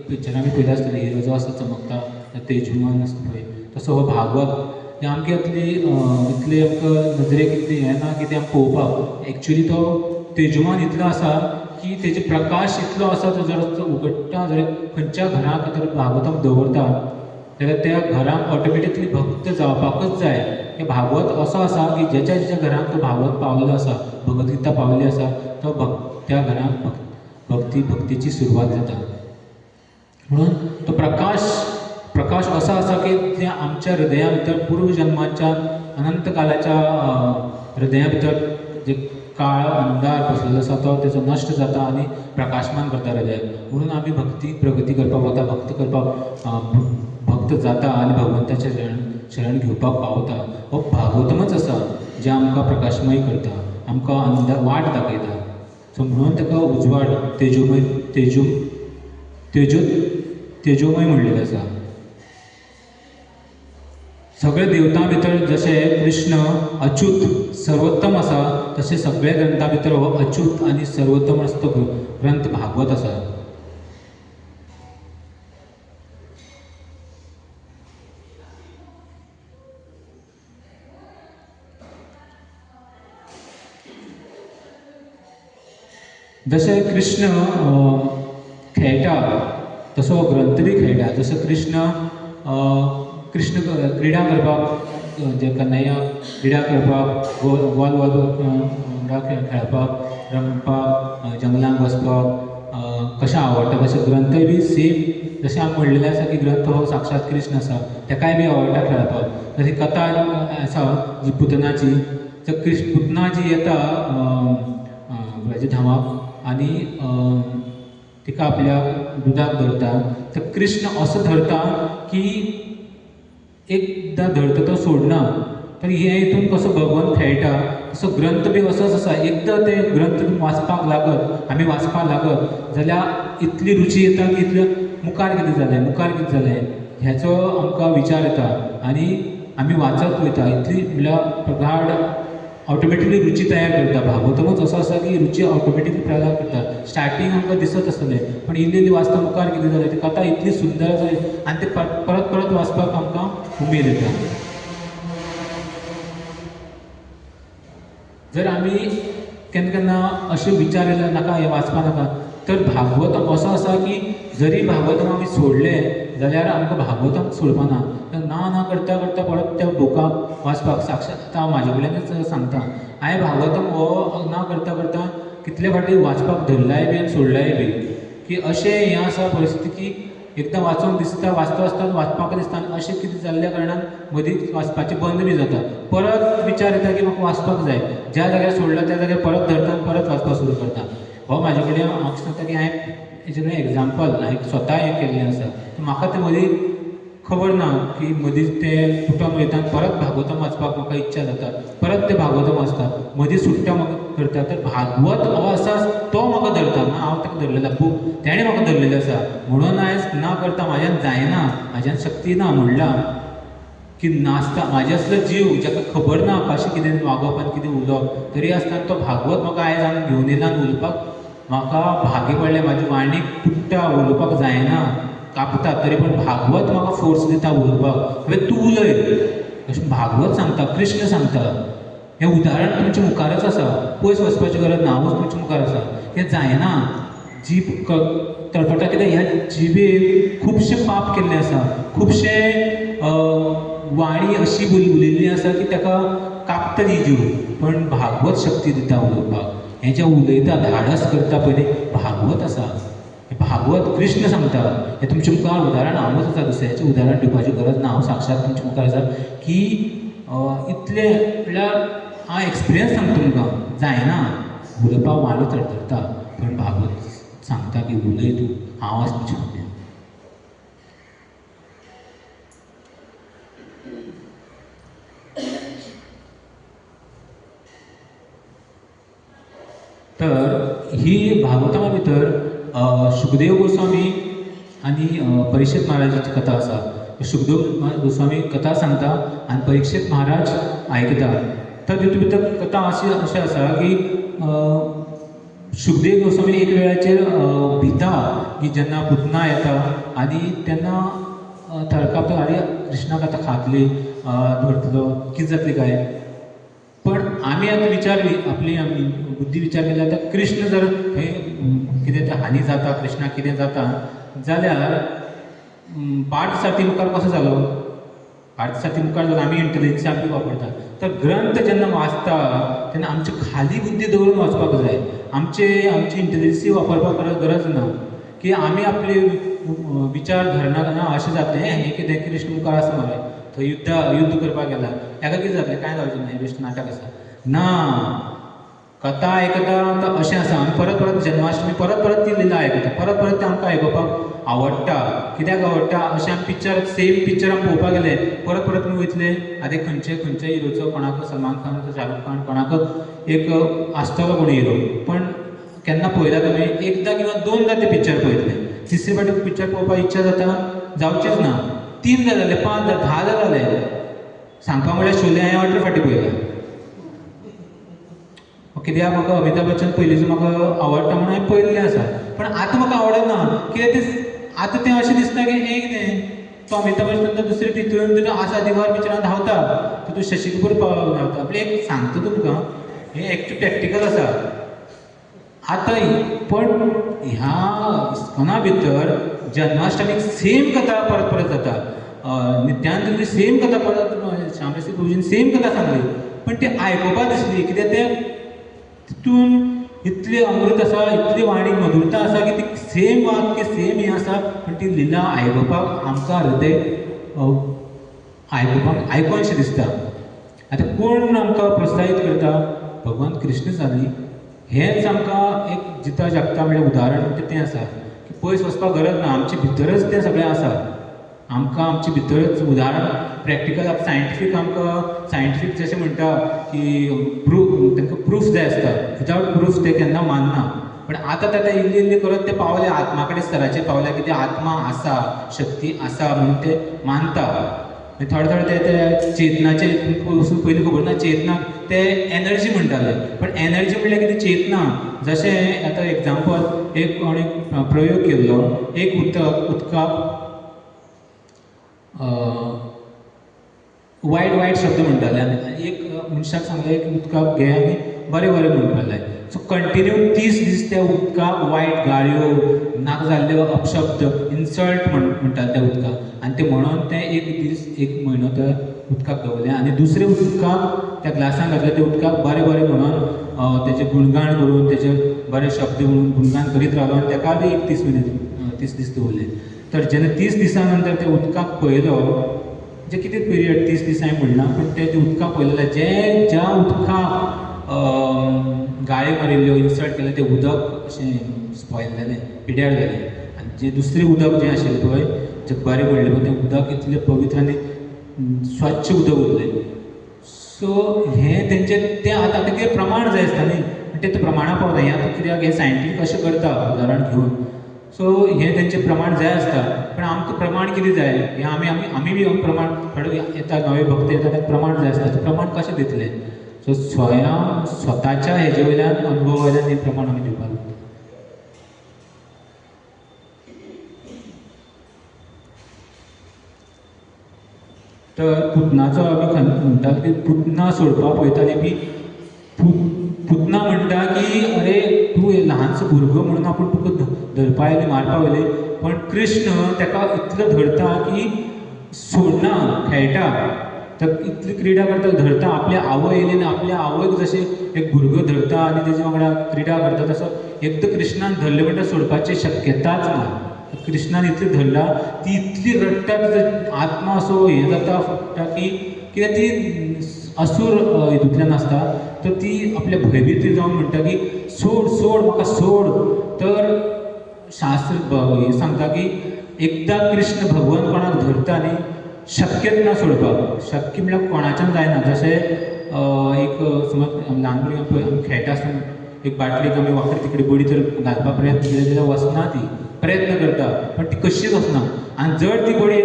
पिक्चरां बी पळयता आसतली, हिरो जो आसा चमकता तेजमान आसता पळय, तसो हो भागवत. आमकां इतली आमकां नजरेक इतली हें ना की तें आमकां पळोवपाक. एक्चुली तो तेजमान इतलो आसा की तेजे प्रकाश इतलो आसा, तो जर उगडटा जाल्यार खंयच्या घरांत जर भागवतम दवरता जाल्यार त्या घरांत ऑटोमॅटिकली भक्त जावपाकच जाय. हे भागवत असो आसा की जेच्या जेच्या घरांत तो भागवत पावलेलो आसा, भगवत गीता पावलेली आसा, तो भक्त त्या घरांत भक्तीची सुरवात जाता. म्हणून तो प्रकाश असो आसा की ते आमच्या हृदया भितर पूर्वजन्माच्या अनंत कालाच्या हृदया भितर जे काळ अंधार बसलेलो आसा तो तेजो नश्ट जाता आनी प्रकाशमान करता हृदयाक. म्हणून आमी भक्ती प्रगती करपाक वता, भक्त करपाक भक्त जाता आनी भगवंताचें शरण घेवपाक पावता. हो भागवतमच आसा जें आमकां प्रकाशमय करता, आमकां अंधार वाट दाखयता. सो म्हणून ताका उजवाड तेजोमय तेजो तेजो तेजोमय म्हणलेलें आसा. सगळे देवतां भितर जशें कृष्ण अच्युत सर्वोत्तम आसा, तशें सगळे ग्रंथां भितर हो अच्युत आनी सर्वोत्तम आसता तो ग्रंथ भागवत आसा. जशें कृष्ण खेळटा तसो ग्रंथ बी खेळटा. जसो कृष्ण कृष्ण क्रिडा करपाक, जे कन्हैया क्रिडा करपाक, गोल गोल वांगडा खेळपाक, रमपाक, जंगलांत वचपाक कशें आवडटा, तशें ग्रंथय बी सेम जशें आमी म्हणलेलें आसा की ग्रंथ हो साक्षात कृष्ण आसा, ताकाय बी आवडटा खेळपाक. तशी कथा आसा जी पुतनाची, तर कृष्ण पुतना जी येता ब्रजधामाक आनी तिका आपल्या दुदाक धरता, तर कृष्ण असो धरता की एकदां धरता तो सोडना. तर हे हितून कसो भगवंत खेळटा तसो ग्रंथ बी असोच आसा. एकदां ते ग्रंथ वाचपाक लागत, आमी वाचपाक लागत जाल्यार इतली रुची येता की इतले मुखार कितें जालें, मुखार कितें जालें ह्याचो आमकां विचार येता आनी आमी वाचत वयता. इतली म्हणल्यार प्रगाढ ऑटोमॅटिकली रुची तयार करता. भागवतमूच असो आसा की रुची ऑटोमॅटिकली तयार करता. स्टार्टींग आमकां दिसत आसतलें, पण इल्ली इल्ली वाचता मुखार कितें जालें ती कथा इतली सुंदर आसा आनी ते परत परत वाचपाक आमकां उमेद येता. जर आमी केन्ना केन्ना अशे विचार येयले नाका हें वाचपा नाका, तर भागवत असो आसा की जरी भागवतम आमी सोडलें जाल्यार आमकां भागवतम सोडपा ना. ना ना करता करता परत त्या बुकाक वाचपाक साक्षात आतां हांव म्हाजे कडल्यानच सांगता, हांवें भागवतम हो ना करता करता कितले फावटी वाचपाक धरलाय बी आनी सोडलाय बी. की अशें हें आसा परिस्थिती की एकदां वाचूंक दिसता, वाचता वाचता वाचपाक दिसता आनी अशें कितें जाल्ल्या कारणान मदींच वाचपाचें बंद बी जाता. परत विचार येता की म्हाका वाचपाक जाय, ज्या जाग्यार सोडला त्या जाग्यार परत धरता आनी परत वाचपाक सुरू करता. हो म्हाजे कडेन म्हाका दिसता की हांवें हेजें एग्जाम्पल हांवें स्वता हें केल्लें आसा. म्हाका तें मदीं खबर ना की मदींच तें तुटोन वयता आनी परत भागवतम वाचपाक म्हाका इच्छा जाता, परत तें भागवतम वाचता, मदीं सुट्टा म्हाका करता. तर भागवत हो आसा तो म्हाका धरता ना, हांव ताका धरलेलो बूक तेणें म्हाका धरलेलें आसा. म्हणून आयज ना करता म्हाज्यान जायना, म्हाज्यान शक्ती ना म्हणलां की नासता म्हाजे असलो जीव जाका खबर ना कशें कितें वागप आनी कितें उलोवप, तरी आसतना तो भागवत म्हाका आयज आमी घेवन येयला आनी उलोवपाक म्हाका भागी पडलें. म्हाजी वाणी तुट्टा, उलोवपाक जायना, कापता, तरी पण भागवत म्हाका फोर्स दिता उलोवपाक, अरे तूं उलय अशें भागवत सांगता, कृष्ण सांगता. हें उदाहरण तुमच्या मुखारच आसा, पयस वचपाची गरज ना, हांवूच तुमच्या मुखार आसा. हें जायना, जीब तळपटा कित्याक ह्या जिबेन खुबशें पाप केल्लें आसा, खुबशें वाणी अशी उलयल्ली आसा की ताका कापता ती जीव, पण भागवत शक्ती दिता उलोवपाक. हें जें उलयता धाडस करता पळय भागवत आसा, भागवत कृष्ण सांगता. हें तुमच्या मुखार उदाहरण हांवूच आसा, दुसऱ्याचें उदाहरण दिवपाची गरज ना, हांव साक्षात तुमच्या मुखार आसा की इतलें म्हणल्यार हांव एक्सपिरियन्स सांगता तुमकां, जायना उलोवपाक वाणी तडतडटा, पण भागवत सांगता की उलय तूं, हांव आसा तुमच्या फुडल्यान. तर ही भागवता भितर शुकदेव गोस्वामी आनी परिषद महाराजाची कथा आसा. शुकदेव गोस्वामी कथा सांगता आनी परीक्षित महाराज आयकता. तर तितूंत भितर कथा अशी अशें आसा की शुकदेव गोस्वामी एक वेळाचेर भिता की जेन्ना पुतना येता आनी तेन्ना थरकाप आरे कृष्णाक आतां खातली धरतलो कितें जातलें काय. पण आमी आतां विचार आपली आमी बुद्धी विचार केल्यार आतां कृष्ण जर थंय कितें तें हानी जाता कृष्णाक कितें जाता जाल्यार पार्थसारथी मुखार कसो जालो? पार्थसारथी मुखार जालो. आमी इंटेलिजन्सी आपली वापरता. तर ग्रंथ जेन्ना वाचता तेन्ना आमची खाली बुद्धी दवरून वाचपाक जाय. आमचे आमची इंटेलिजन्सी वापरपाक गरज ना की आमी आपले विचार धरना ना अशें जातलें हें कितें कृष्ण मुखार आसा मरे थंय युद्ध करपाक गेला हेका कितें जातलें कांय जावचें ना हें बेश्टें नाटक आसा ना. कथा आयकता तर अशें आसा आमी परत परत जन्माष्टमी परत परत ती लिला आयकता, परत परत तें आमकां आयकुपाक आवडटा. कित्याक आवडटा अशें आमी पिक्चर सेम पिक्चर आमी पळोवपाक गेले परत परत तुमी वयतले आतां खंयचे खंयचे हिरोचो कोणाक सलमान खान शाहरुख खान कोणाक एक आसतलो कोण हिरो पण केन्ना पळयला तुमी एकदां किंवा दोनदां तें पिक्चर पळयतले, तिसरे फावटी पिक्चर पळोवपाक इच्छा जाता जावचेच ना. 3 जाले 5 10 जाले सांगपा म्हळ्यार शोले हांवें 18 फावटी पळयला. कित्याक म्हाका अमिताभ बच्चन पयलींचो म्हाका आवडटा म्हणून हांवें पळयल्लें आसा. पण आतां म्हाका आवडना कित्याक तें आतां तें अशें दिसता की हें कितें तो अमिताभ बच्चन तर दुसरे तितून आसा दिवार पिक्चरान धांवता तितून शशी कपूर धांवता. आपलें एक सांगता तुमकां हें एक्चुअली प्रॅक्टिकल आसा आतां. पण ह्या इस्कॉना भितर जन्माष्टमीक सेम कथा परत परत जाता. नित्यानंद सेम कथा परत श्यामसी प्रभुजीन सेम कथा सांगली पण ती आयकुपाक दिसली कित्याक तें तितून इतली अमृत आसा इतली वाणी मधुरता आसा की ती सेम वाक्य सेम हें आसा पण ती लिला आयकुपाक आमकां हृदय आयकुपाक आयकोनशें दिसता. आतां कोण आमकां प्रोत्साहीत करता? भगवान कृष्ण जाली. हेंच आमकां एक जिता जागता म्हणल्यार उदाहरण म्हणटा तें आसा की पयस वचपाक गरज ना, आमचे भितरच तें सगळें आसा. आमकां आमचे भितरच उदाहरण प्रॅक्टिकल सायंटिफीक आमकां सायंटिफीक जशें म्हणटा की प्रूफ तांकां प्रूफ जाय आसता, विदावट प्रूफ ते केन्ना मानना. पण आतां ते इल्ली इल्ली करत ते पावले आत्मा कडेन स्तराचेर पावले की ते आत्मा आसा शक्ती आसा म्हणून ते मानता. थोडे थोडे ते चेतनाचे वचून पयलीं खबर ना चेतनाक ते एनर्जी म्हणटाले पण एनर्जी म्हणल्यार कितें चेतना. जशें आतां एग्जाम्पल एक कोणें प्रयोग केल्लो एक उदकाक वायट वायट शब्द म्हणटाले आनी एक मनशाक सांगलें की उदकाक घे आनी बरें बरें म्हणपाक जाय. सो कंटिन्यू 30 दीस त्या उदकाक वायट गाळयो नाका जाल्ल्यो अपशब्द इन्सल्ट म्हणटाले त्या उदकाक आनी तें म्हणून तें एक दीस एक म्हयनो त्या उदकाक दवरलें आनी दुसरें उदकाक त्या ग्लासान घातलें तें उदकाक बरें बरें म्हणून तेजें गुणगान करून तेजे बरे शब्द म्हणून गुणगान करीत रावलो आनी तेका बी एक 30 म्हयने 30 दीस दवरले. तर जेन्ना 30 दिसां नंतर त्या उदकाक पळयलो जे कितें पिरियड 30 दीस हांवें म्हणना पण तें जें उदकाक पळयलें जें ज्या उदकाक गाळी मारिल्ल्यो इन्सल्ट केलें तें उदक अशें स्पॉयल जालें पिड्यार जालें आनी जें दुसरें उदक जें आशिल्लें पळय जें बरें पडलें पळय तें उदक इतलें पवित्र आनी स्वच्छ उदक उरलें. सो हें तेंचें तें आतां आतां कितें प्रमाण जाय आसता न्ही तें प्रमाणा पावता. हें आतां कित्याक हें सायंटिफीक अशें करता उदाहरण घेवन. सो हें तेंचें प्रमाण जाय आसता पण आमकां प्रमाण कितें जाय हें आमी आमी आमी बी प्रमाण थोडे येता नवे भक्त येता तांकां प्रमाण जाय आसता तें प्रमाण कशें दितलें? सो स्वयं स्वताच्या हेजे वयल्यान अनुभवा वयल्यान हें प्रमाण आमी दिवपाक लागता. तर पुतनाचो आमी म्हणटा की पुतना सोडपाक पळयताली की पुतना म्हणटा की अरे तूं ल्हानसो भुरगो म्हणून आपूण तुका धरपा आयली मारपा आयली पण कृष्ण ताका इतलो धरता की सोडना खेळटा. तर इतली क्रिडा करता धरता आपल्या आवय येयली आनी आपल्या आवयक जशें एक भुरगो धरता आनी तेजे वांगडा क्रिडा करता तसो एकदां कृष्णान धरलें म्हणटा सोडपाची शक्यताच ना. कृष्णान इतली धरला ती इतली रडटा तिजो आत्मा असो हें जाता फुट्टा की कित्याक ती असूर हितूंतल्यान आसता तर ती आपल्या भंयभीत जावन म्हणटा की सोड सोड म्हाका सोड. तर शास्त्र हें सांगता की एकदां कृष्ण भगवान कोणाक धरता न्ही शक्यच ना सोडपाक. शक्य म्हणल्यार कोणाच्यान जायना. जशें एक समज ल्हान भुरग्यांक पळय आमी खेळटा आसतना एक बाटलेक आमी वांकडी तिकडी बडी तर घालपाक प्रयत्न केले जाल्यार वचना ती प्रयत्न करता, पण ती कशीच वचना. आनी जर ती बडी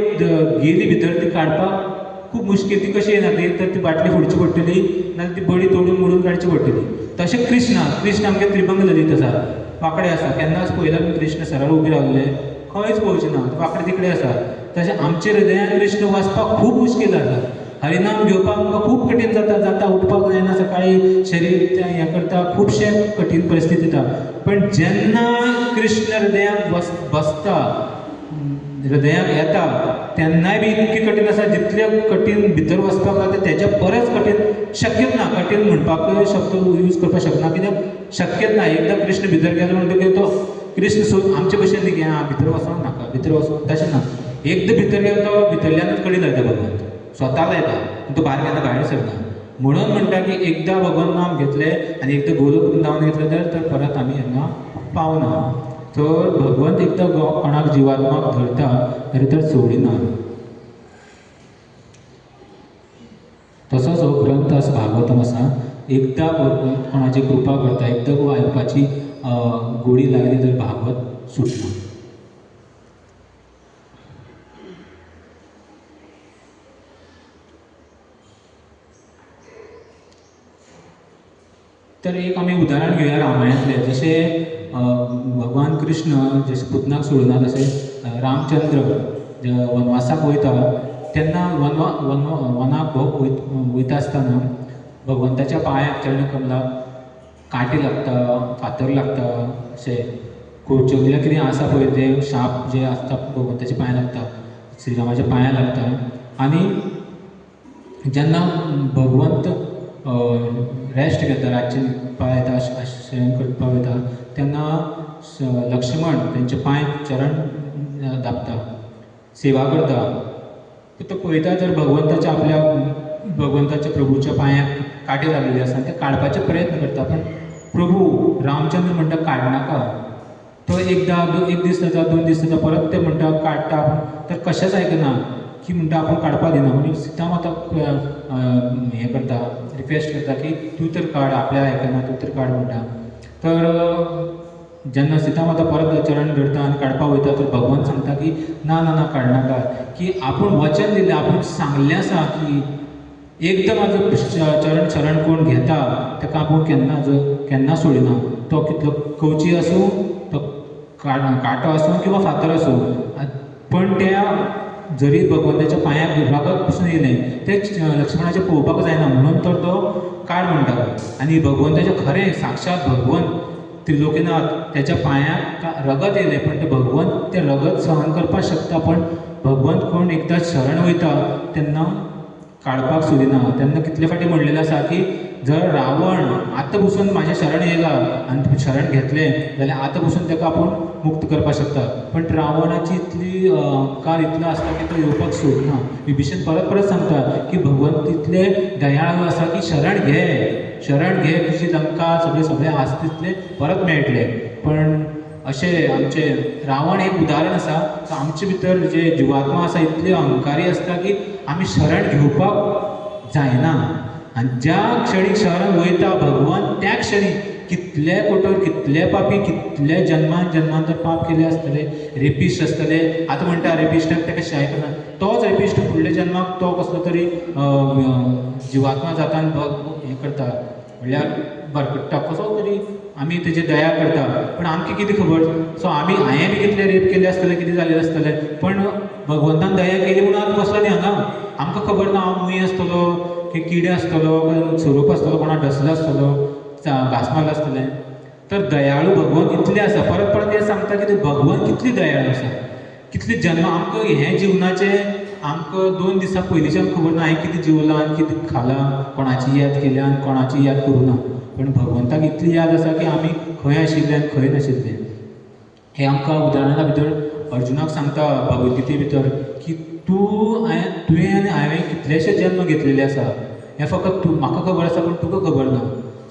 गेली भितर ती काडपाक खूब मुश्कील, ती कशी येना ती, तर ती बाटली फोडची पडटली, नाल्यार ती बडी तोडून मोडून काडची पडटली. तशें कृष्ण, कृष्ण आमगे त्रिभंग ललित आसा, वांकडे आसा, केन्नाच पळयला कृष्ण सरळ उबे रावले खंयच पळोवचें ना, वांकडे तिकडे आसा. तशें आमचे हृदयान कृष्ण वचपाक खूब मुश्कील आसा. हरिनाम घेवपाक आमकां खूब कठीण जाता, जाता उठपाक जायना सकाळीं, शरीर हें करता, खुबशे कठीण परिस्थिती येता. पण जेन्ना कृष्ण हृदयान बसता, हृदयाक येता, तेन्नाय बी इतकी कठीण आसा, जितले कठीण भितर वचपाक जाता तेच्या परस कठीण शक्यच ना. कठीण म्हणपाक शब्द यूज करपाक शकना, कित्याक शक्यच ना. एकदां कृष्ण भितर गेलो म्हणटकीर तो कृष्ण सोद आमचे भशेन न्ही की आं भितर वचोंक नाका, भितर वचोंक, तशें ना. एकदां भितर गेलो तो भितरल्यानूच कडी लायता, भगवंत स्वता लायता, तो भायर केन्ना भायर सरना. म्हणून म्हणटा की एकदां भगवंत नाम घेतलें आनी एकदां गोलोक वृंदावन घेतलें तर परत आमी हांगा पावना. तर भगवंत एकदां कोणाक जिवात्माक धरता जाल्यार तर सोडिना. तसोच हो ग्रंथ आसा भागवतम आसा, एकदां भगवंत कोणाची कृपा करता, एकदां आयकपाची गोडी लागली तर भागवत सुटना. तर एक आमी उदाहरण घेवया रामायणांतलें. जशें भगवान कृष्ण जशें पुतनाक सोडना, तशें रामचंद्र वनवासाक वयता तेन्ना वनाक वयता आसतना भगवंताच्या पांयाक चरण कमलाक कांटे लागता, फातर लागता, अशें खोचकलें कितें आसा पळय तें शाप जे आसता भगवंताच्या पांयां लागता, श्रीरामाच्या पांयां लागता. आनी जेन्ना भगवंत रेस्ट घेता, रातचे न्हिदपाक येता, शयन करपाक वयता, तेन्ना लक्ष्मण तेंचे पांय चरण दाबता, सेवा करता. तो पळयता तर भगवंताच्या आपल्या भगवंताच्या प्रभूच्या पांयाक कांटे लागलेले आसा, ते काडपाचे प्रयत्न करता, पण प्रभू रामचंद्र म्हणटा काडनाका. तो एकदां एक दीस जाता, 2 दीस जाता, परत ते म्हणटा काडटा, तर कशेंच आयकना की म्हणटा आपूण काडपा दिना. म्हणजे सीता माता हें करता, रिक्वेस्ट करता की तूं तर काड, आपल्या आयकना, तूं तर काड म्हणटा. तर जेन्ना सीता माता परत चरण धरता आनी काडपाक वयता तर भगवंत सांगता की ना ना ना काडनाका, की आपूण वचन दिलें, आपूण सांगलें आसा की एकदां म्हाजो चरण शरण कोण घेता ताका आपूण केन्ना सोडिना, तो कितलो कवची आसूं, तो कांटो आसूं किंवा फातर आसूं, पण त्या जरी भगवंताच्या पांयाक रगत पसून येयलें तें लक्ष्मणाचें पळोवपाक जायना, म्हणून तर तो काड म्हणटा. आनी भगवंताचें खरें साक्षात भगवंत त्रिलोकीनाथ त्याच्या पांयाक रगत येयलें, पण तें भगवंत तें रगत सहन करपाक शकता, पण भगवंत कोण एकदां शरण वयता तेन्ना काडपाक सोदिना. तेन्ना कितले फावटी म्हणलेलें आसा की जर रावण आतां पसून म्हाजें शरण येयला आनी शरण घेतलें जाल्यार आतां पसून ताका आपूण मुक्त करपाक शकता, पण रावणाची इतली अहंकार इतलो आसता की तो येवपाक सोदना. विभीषण परत परत सांगता की भगवंत इतले दयाळू आसा की शरण घे, शरण घे, तुजी लंका सगळें सगळें आसा तितलें परत मेळटलें. पण अशें आमचें रावण एक उदाहरण आसा. सो आमचे भितर जे जिवात्मा आसा इतले अहंकारी आसता की आमी शरण घेवपाक जायना, आनी ज्या क्षणी शरण वयता भगवंत त्या क्षणी कितले कोटर, कितले पापी, कितले जन्मान जन्मांतर पाप केले आसतले, रेपिस्ट आसतले. आतां म्हणटा रेपिस्टाक ताका शाय करना, तोच रेपिस्ट फुडल्या जन्माक तो कसलो तरी जिवात्मा जाता आनी हें करता, म्हणल्यार भरकट्टा कसो तरी आमी तेजी दया करता, पण आमकां कितें खबर. सो आमी हांवें बी कितले रेप केले आसतले, कितें जालें आसतलें, पण भगवंतान दया केली म्हणून आतां बसलो न्ही हांगा. आमकां खबर ना हांव मूंय आसतलो की किडे आसतलो, सोरोप आसतलो, कोणाक डसलो आसतलो, घांस मारलो आसतलें. तर दयाळू भगवंत इतले आसा, परत परत हें सांगता की भगवंत कितली दयाळू आसा, कितले जन्म आमकां हें जिवनाचें आमकां 2 दिसां पयलींच्यान खबर ना हांवें कितें जेवलां आनी कितें खालां, कोणाची याद केल्या आनी कोणाची याद करूं ना, पण भगवंताक इतली याद आसा की आमी खंय आशिल्ले आनी खंय नाशिल्ले. हें आमकां उदाहरणा भितर अर्जुनाक सांगता भगवद्गीते भितर की तुवें आनी हांवें कितलेशे जन्म घेतलेले आसा, हें फकत तूं म्हाका खबर आसा पण तुका खबर ना.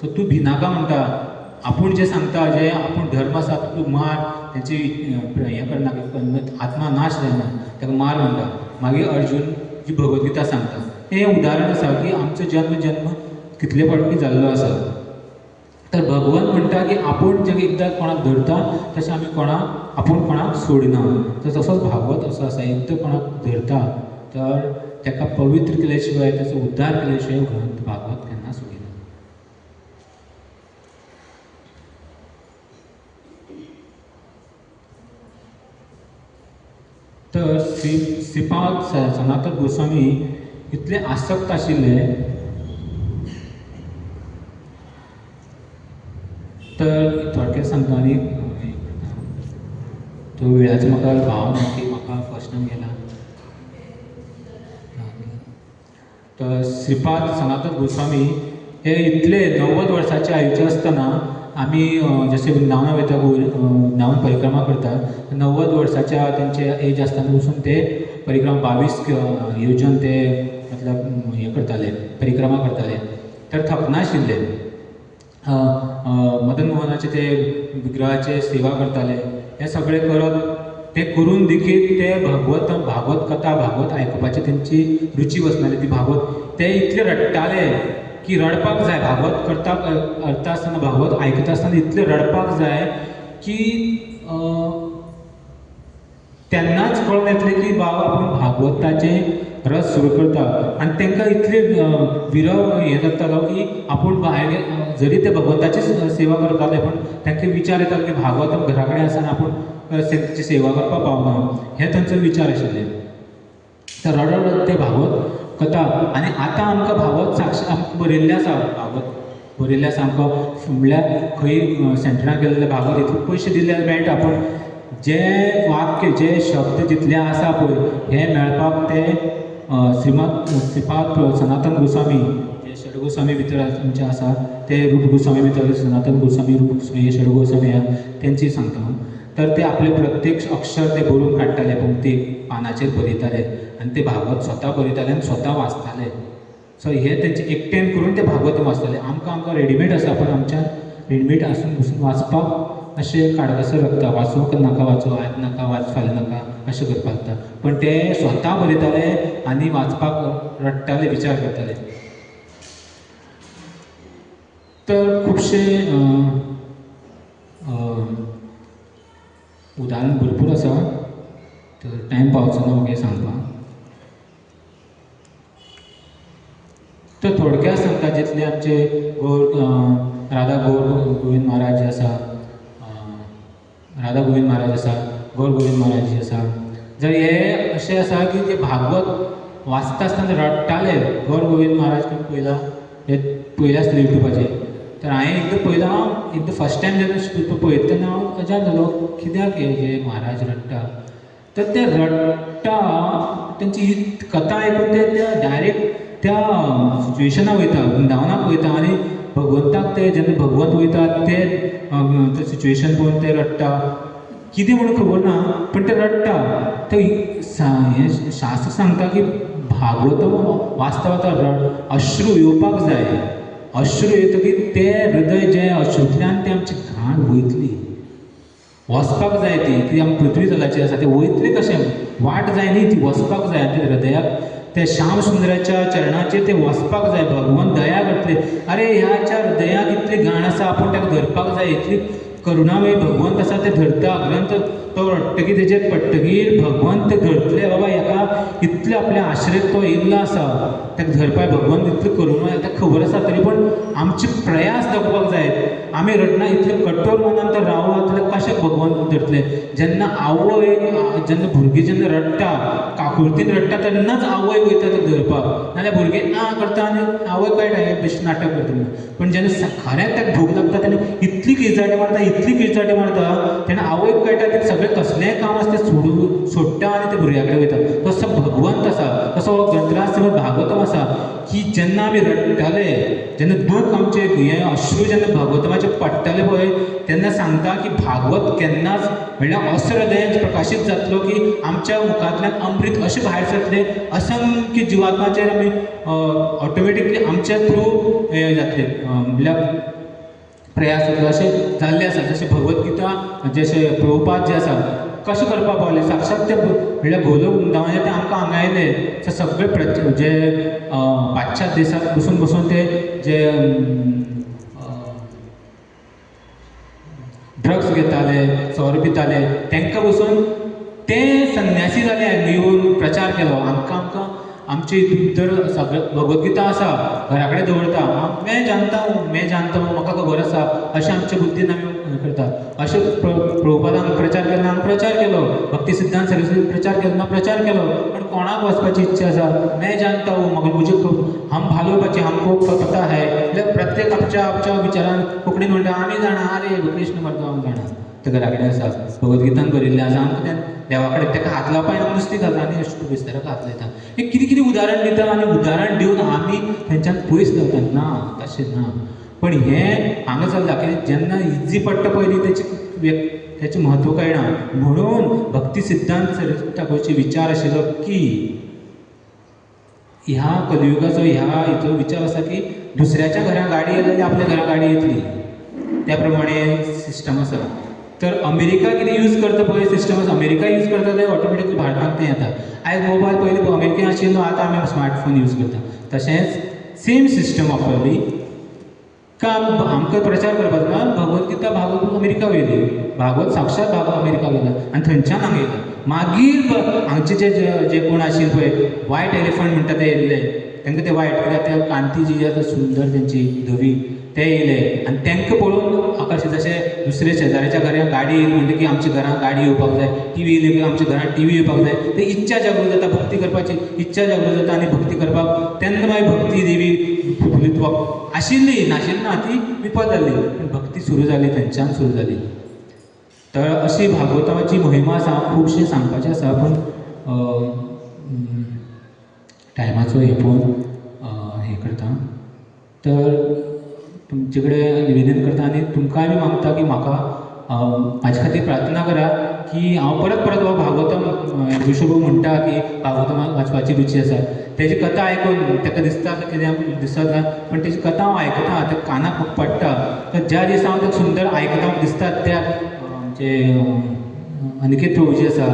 सो तूं भिनाका म्हणटा, आपूण जें सांगता जें आपूण धर्म आसा तूं मार, तेची हें करनाका, आत्मा नाश जायना ताका मार म्हणटा. मागीर अर्जुन जी भगवद्गीता सांगता. हें उदाहरण आसा की आमचो जन्म जन्म कितले फावटी जाल्लो आसा. तर भगवंत म्हणटा की आपूण जे एकदां कोणाक धरता तशें आमी कोणाक आपूण कोणाक सोडिना. तर तसोच भागवत असो आसा, एकदां कोणाक धरता तर ताका पवित्र केल्या शिवाय, ताचो उद्धार केल्या शिवाय ग्रंथ भागवत केन्ना सोडिना. तर श्रीपाद सनातन गोस्वामी इतले आसक्त आशिल्ले, तर थोडक्यात सांगता आनी तो वेळाचो म्हाका भाव ना की म्हाका फर्स्ट टायम गेला. तर श्रीपाद सनातन गोस्वामी हे इतले 90 वर्साचे आयुचे आसतना आमी जशें वृंदावना वयता, वृंदावन परिक्रमा करता, 90 वर्साच्या तेंचे एज आसतना वचून ते परिक्रमा 22 योजन ते मतलब हें करताले, परिक्रमा करताले. तर थकनाशिल्ले, मदन मोहनाचे ते विग्रहाचे सेवा करताले. हें सगळें करत ते करून देखीत ते भागवत भागवत कथा भागवत आयकुपाची तेंची रुची बसनाली. ती भागवत ते इतले रडटाले की रडपाक जाय, भागवत करता करता आसतना भागवत आयकता आसतना इतले रडपाक जाय की तेन्नाच कळून येतलें की बाबा आपूण भागवताचें रस सुरू करता. आनी तांकां इतले विरह हें जातालो की आपूण भायर जरी ते भगवंताची सेवा करताले पण तांकां विचार येतालो की भागवत घरा कडेन आसा आनी आपूण तांची सेवा करपाक पावना, हे तांचो विचार आशिल्ले. तर रडत ते भागवत कथा. आनी आतां आमकां भागवत साक्ष आमकां बरयल्लें आसा, भागवत बरयल्लें आसा आमकां, म्हणल्यार खंय सेंटराक गेल्ले भागवत इतले पयशे दिल्यार मेळटा, पूण जे वाक्य जे शब्द जितले आसा पळय हे मेळपाक ते श्रीमद श्रीपाद सनातन गोस्वामी जे षड गोस्वामी भितर आमचे आसा ते रूप गोस्वामी भितर सनातन गोस्वामी, रूप गोस्वामी हे षड गोस्वामी आहा तेंची सांगता हांव. तर ते आपले प्रत्येक अक्षर ते बरोवन काडटाले, पंक्ती पानाचेर बरयताले आनी ते भागवत स्वता बरयताले आनी स्वता वाचताले. सो हे तेंचे एकटेन करून ते भागवत वाचताले. आमकां आमकां रेडिमेड आसा, पण आमच्यान रेडिमेड आसून बसून वाचपाक अशें काडकसर लागता, वाचूंक नाका, वाचूं आयज नाका, वाच फाल्यां नाका अशें करपाक लागता. पण ते स्वता बरयताले आनी वाचपाक रडटाले, विचार करताले. तर खुबशे उदाहरण भरपूर आसा, तर टायम पावचो ना म्हाका हें सांगपाक. तर थोडक्यात सांगता, जितले आमचे गौर राधा गौर गोविंद महाराज जे आसा, राधा गोविंद महाराज आसा, गौर गोविंद महाराज जे आसा, जर हे अशें आसा की जे भागवत वाचता आसतना रडटाले. गौर गोविंद महाराज पळयला, हे पळयलें आसतलें युट्यूबाचेर. तर हांवें एकदां पळयलां, हांव एकदां फर्स्ट टायम जेन्ना पळयता तेन्ना हांव अजाप जालो, कित्याक हे जे महाराज रडटा. तर ते रडटा तेंची ही कथा आयकून ते त्या डायरेक्ट त्या सिच्युएशनाक वयता, वृंदावनाक वयता आनी भगवंताक ते जेन्ना भगवंत वयता ते सिच्युएशन पळोवन ते रडटा. कितें म्हणून खबर ना, पण ते रडटा. ते हें शास्त्र सांगता की भागवत वाचता वाचता अश्रू येवपाक जाय. अश्रू येतकीर ते हृदय जें अश्रूंतल्यान तें आमची घाण वयतली, वचपाक जाय ती, ती आमी पृथ्वी तलाचेर आसा ते वयतली कशें, वाट जाय न्ही, ती वचपाक जाय. आनी ते हृदयाक त्या श्याम सुंदराच्या चरणाचेर ते वचपाक जाय. भगवंत दया करतले, अरे ह्याच्या हृदयाक इतली घाण आसा, आपूण ताका धरपाक जाय, इतली करुणामय भगवंत आसा ते धरता. ग्रंथ तो रडटकीर तेजेर पडटकीर भगवंत धरतले, बाबा हेका इतले आपल्या आश्रय तो येयल्लो आसा, ताका धरपाक भगवंत इतलो करुणा ताका खबर आसा, तरी पण आमचे प्रयास दाखोवपाक जाय. आमी रडना इतले कठोर मनान तर रावत जाल्यार कशें भगवंत धरतले. जेन्ना आवय जेन्ना भुरगीं जेन्ना रडटा, काकुळतीन रडटा, तेन्नाच आवय वयता ते धरपाक, नाजाल्यार भुरगीं ना करता आनी आवय कळटा हें बेश्टें नाटक करता म्हणून. पण जेन्ना खरेंच ताका भूक लागता तेन्ना इतली किळचाटी मारता, इतली किळचाटी मारता, तेन्ना आवयक कळटा तें सगळें कसलेंय काम आसा तें सोडटा आनी ते भुरग्या कडेन वयता. तसो भगवंत आसा, तसो हो ग्रंथराज श्रीमद भागवतम आसा की जेन्ना आमी रडटाले, जेन्ना दूख आमचे हें अश्रू जेन्ना भागवतमाचे पडटाले पळय, तेन्ना सांगता की भागवत केन्नाच म्हणल्यार असो हृदयान प्रकाशीत जातलो की आमच्या मुखांतल्यान अमृत अशें भायर सरतलें, असंख्य जिवात्माचेर आमी ऑटोमॅटिकली आमच्या थ्रू हें जातलें, म्हणल्यार प्रयास जातलो. अशें जाल्लें आसा. जशें भगवत गीता जशें प्रभुपाद जे आसा कशें करपाक पावले, साक्षात ते म्हणल्यार गोलोक वृंदावनाचे ते आमकां हांगा आयले. सगळे जे पाश्चात्य देशांत बसून बसून ते जे घेताले, सोरो पिताले, तांकां बसून ते संन्यासी जाले येवन प्रचार केलो. आमकां आमकां आमची भितर सगळें भगवद्गीता आसा, घरा कडेन दवरता, मैं जानता हूँ, मैं जानता हूँ, म्हाका खबर आसा, अशें आमचे बुद्दीन आमी करता. अशें प्रभुपादान प्रचार केन्ना आमी प्रचार केलो, भक्ती सिद्धांत सरस्वती प्रचार केन्ना प्रचार केलो, पण कोणाक वचपाची इच्छा आसा, मैं जानता हूँ, म्हाका मुझे हम भालो बचे हमको पता है. म्हळ्यार प्रत्येक आमच्या आमच्या विचारान कोंकणीन म्हणटा आमी जाणा, आरे कृष्ण म्हणटा हांव जाणा, ते घरा कडेन आसा, भगवद्गीतान बरयल्लें आसा, आमकां तें देवा कडेन ताका हात लावपा येना, नुस्तीं खाता आनी बिस्तराक हात लायता. हें कितें कितें उदाहरण दिता आनी उदाहरण दिवन आमी थंयच्यान पयस धांवता. ना, तशें ना. पण हें हांगा चल्लां की जेन्ना इजी पडटा पयलीं तेचें तेचें म्हत्व कळना. म्हणून भक्ती सिद्धांत सरस्वती ठाकूरचे विचार आशिल्लो की ह्या कलियुगाचो ह्या हेचो विचार आसा की दुसऱ्याच्या घरा गाडी येयली जाल्यार आपल्या घरा गाडी येतली, त्या प्रमाणे सिस्टम आसा. तर अमेरिका कितें यूज करता पळय सिस्टम आसा, अमेरिका यूज करता ते ऑटोमॅटिकली भारतांत तें येता. आयज मोबायल पयलीं अमेरिकेन आशिल्लो, आतां आमी स्मार्टफोन यूज करता. तशेंच सेम सिस्टम वापरली काम आमकां प्रचार करपाक ना. भगवद्गीता भागवत अमेरिका वयली, भागवत साक्षात भागवत अमेरिका वयला आनी थंयच्यान हांगा येयला. मागीर हांगचे जे जे कोण आशिल्ले पळय वायट एलिफंट म्हणटा ते येयल्ले, तांकां ते वायट कित्याक ते कांती जी आसा सुंदर तेंची धवी, ते येयले आनी तांकां पळोवन आकर्शीत. जशें दुसरे शेजाऱ्याच्या घरांत गाडी येयली म्हणटकीर आमच्या घरांत गाडी येवपाक जाय, टी व्ही येयली की आमच्या घरांत टी व्ही येवपाक जाय, ते इच्छा जागृत जाता, भक्ती करपाची इच्छा जागृत जाता आनी भक्ती करपाक तेन्ना मागीर भक्ती देवी फुलित्वाक आशिल्ली नाशिल्ली ना, ती विपद जाल्ली, पूण भक्ती सुरू जाली, थंयच्यान सुरू जाली. तर अशी भागवताची महिमा आसा, खुबशें सांगपाचें आसा, पूण टायमाचो हें पळोवन हें करता. तर तुमचे कडेन निवेदन करता आनी तुमकांय बी मागता की म्हाका म्हाजे खातीर प्रार्थना करा की हांव परत परत हो भागवतम ऋषभ म्हणटा की भागवतम वाचपाची रुची आसा, तेजी कथा आयकून ताका दिसता कितें दिसता, पण तेजी कथा हांव आयकता, त्या कानाक पडटा. तर ज्या दिसा हांव ताका सुंदर आयकता म्हाका दिसता त्या आमचे अनिकेत प्रभुजी आसा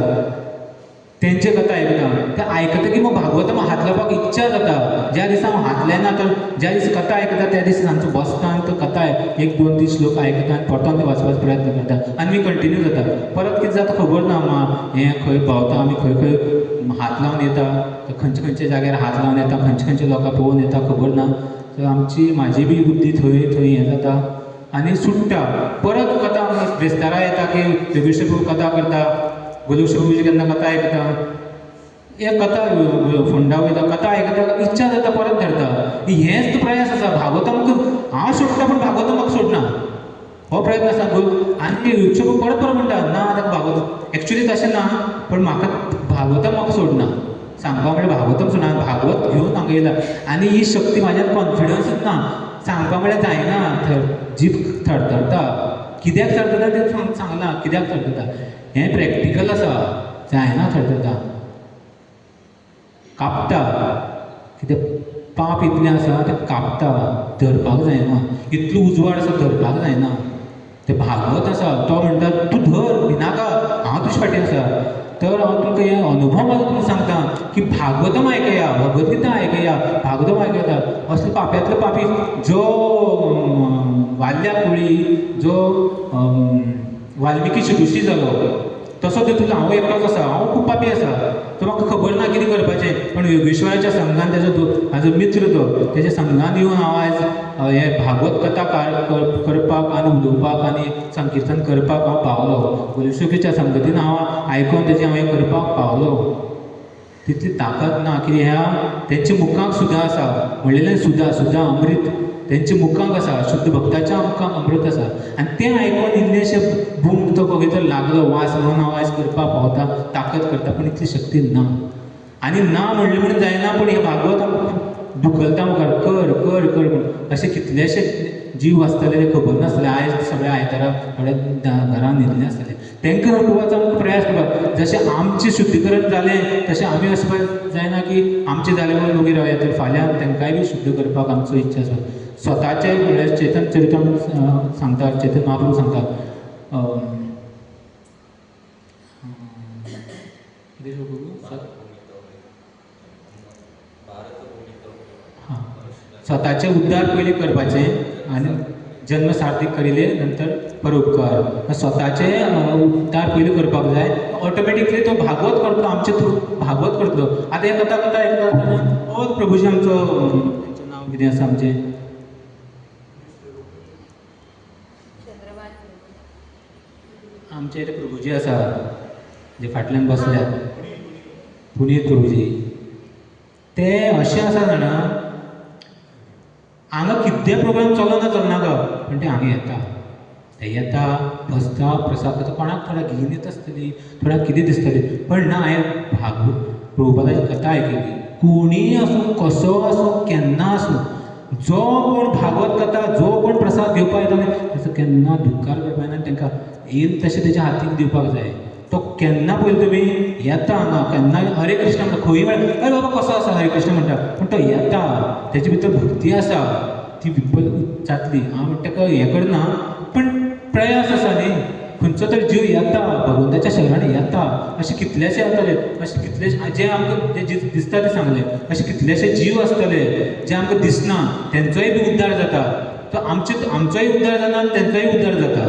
तेंचे कथा आयकता, ते आयकता की मग भागवतम हात लावपाक इच्छा जाता. ज्या दिसा हांव हात लायना तर ज्या दिसा कथा आयकता त्या दिसा सांजचो बसता आनी तो कथा एक दोन तीन श्लोक आयकता आनी परतोन ते वाचपाचो प्रयत्न करता आनी मी कंटिन्यू जाता. परत कितें जाता खबर ना, मा हें खंय पावता, आमी खंय खंय हात लावन येता, खंयचे खंयच्या जाग्यार हात लावन येता, खंयचे खंयचे लोकां पळोवन येता खबर ना. तर आमची म्हाजी बी बुद्धी थंय थंय हें जाता आनी सुट्टा. परत कथा बेस्तारा येता की योगेश्वर प्रभू कथा करता, गोलुश्वर प्रभूजी केन्ना कथा आयकता, हे कथा फोंडा वयता, कथा आयकता, इच्छा जाता परत धरता. हेंच तो प्रयास आसा. भागवतम हांव सोडटा पूण भागवतम म्हाका सोडना, हो प्रयत्न आसा. आनी योगेश्वर परत परत म्हणटा ना ताका भागवत एक्चुली तशें ना, पण म्हाका भागवतम म्हाका सोडना. सांगपा म्हळ्यार भागवतम सोडना, भागवत घेवन हांगा येयला आनी ही शक्ती म्हाज्यान कॉन्फिडन्सूच ना. सांगपा म्हळ्यार जायना, जीभ थरथरता. कित्याक थरथरता तें सांगलां, कित्याक थरथरता हें प्रॅक्टिकल आसा, जायना थरथरता, कापता, कित्याक पाप इतलें आसा तें कापता, धरपाक जायना, इतलो उजवाड आसा धरपाक जायना. तें भागवत आसा, तो म्हणटा तूं धर भिनाका, हांव तुजे फाटीं आसा. तर हांव तुमकां हे अनुभव म्हाका तुमकां सांगता की भागवतम आयकया, भगवद्गीता आयकया, भागवतम आयकया. असले पाप्यांतले पापी जो वाल्या कुळी जो वाल्मिकी ऋषी जालो तसो तितून हांव एकटोच आसा, हांव खूब पापी आसा, तो म्हाका खबर ना कितें करपाचें, पण योगेश्वराच्या संघान तेजो म्हाजो मित्र तो तेज्या संघान येवन हांव आयज हे भागवत कथा करपाक आनी उलोवपाक आनी संकिर्तन करपाक हांव पावलो. गोलुश्वरीच्या संगतीन हांव आयकोन तेजें हांव हें करपाक पावलो. तितली ताकद ना की ह्या तेंच्या मुखाक सुद्दां आसा म्हणलेलें सुद्दां सुद्दां अमृत तेंच्या मुखाक आसा, शुद्ध भक्ताच्या मुखाक अमृत आसा. आनी तें आयकोन इल्लेशें बूम तो पळय लागलो वास म्हणून हांव आयज करपाक पावता, ताकद करता, पूण इतली शक्ती ना. आनी ना म्हणलें म्हणून जायना, पूण हें भागवत धुकलता मुखार, कर कर कर म्हूण. अशे कितलेशे जीव आसतले ते खबर नासतले, आयज सगळे आयतारा थोडे घरान न्हिदले आसतले, तांकां उठोवपाचो आमकां प्रयास करपाक. जशें आमचें शुद्धीकरण जालें तशें आमी अशें जायना की आमचें जालें म्हणून वगीर रावया, तर फाल्यां तांकांय बी शुद्ध करपाक आमचो इच्छा आसा. स्वताचें म्हणल्यार चेतन चरित्र सांगता, चेतन महाप्रभू सांगता, हां, स्वताचे उद्धार पयलीं करपाचें आनी जन्म सार्थक करिले नंतर परोपकार. स्वताचे उद्धार पयलीं करपाक जाय, ऑटोमॅटिकली तो भागवत करतलो, आमचे थ्रू भागवत करतलो. आतां हें कथा कथा एकदा आसतना हो प्रभुजी आमचो, तेंचें नांव कितें आसा आमचें, आमचे ते प्रभुजी आसा जे फाटल्यान बसल्यात, पुनीत प्रभुजी, ते अशें आसा जाणा, हांगा कितें प्रोग्राम चलना चलनाका पण ते हांगा येता, ते येता बसता प्रसाद खाता. कोणाक थोड्या घेवन येता आसतली, थोड्याक कितें दिसतलें, पण ना हांवें भागवत प्रभुपादाची कथा आयकली, कोणीय आसूं कसो आसूं केन्ना आसूं, जो कोण भागवत कथा जो कोण प्रसाद घेवपाक येता न्ही ताचो केन्ना दुख्खार करपाक जायना, तांकां येयल तशें तेच्या हातीक दिवपाक जाय. तो केन्ना पयलीं तुमी येता हांगा, केन्ना हरे कृष्ण म्हणटा, खंय मेळटा, अरे बाबा कसो आसा हरे कृष्ण म्हणटा, पूण तो येता, तेजे भितर भक्ती आसा, ती विपल जातली. हांव ताका हें करना, पण प्रयास आसा न्ही, खंयचो तरी जीव येता भगवंताच्या शरण येता, अशे कितलेशे येतले, अशे कितलेशे जे आमकां जे दिसता ते सांगले, अशे कितलेशे जीव आसतले जे आमकां दिसना, तेंचोय बी उद्धार जाता. तो आमचोय उद्धार जाता आनी तेंचोय उद्धार जाता.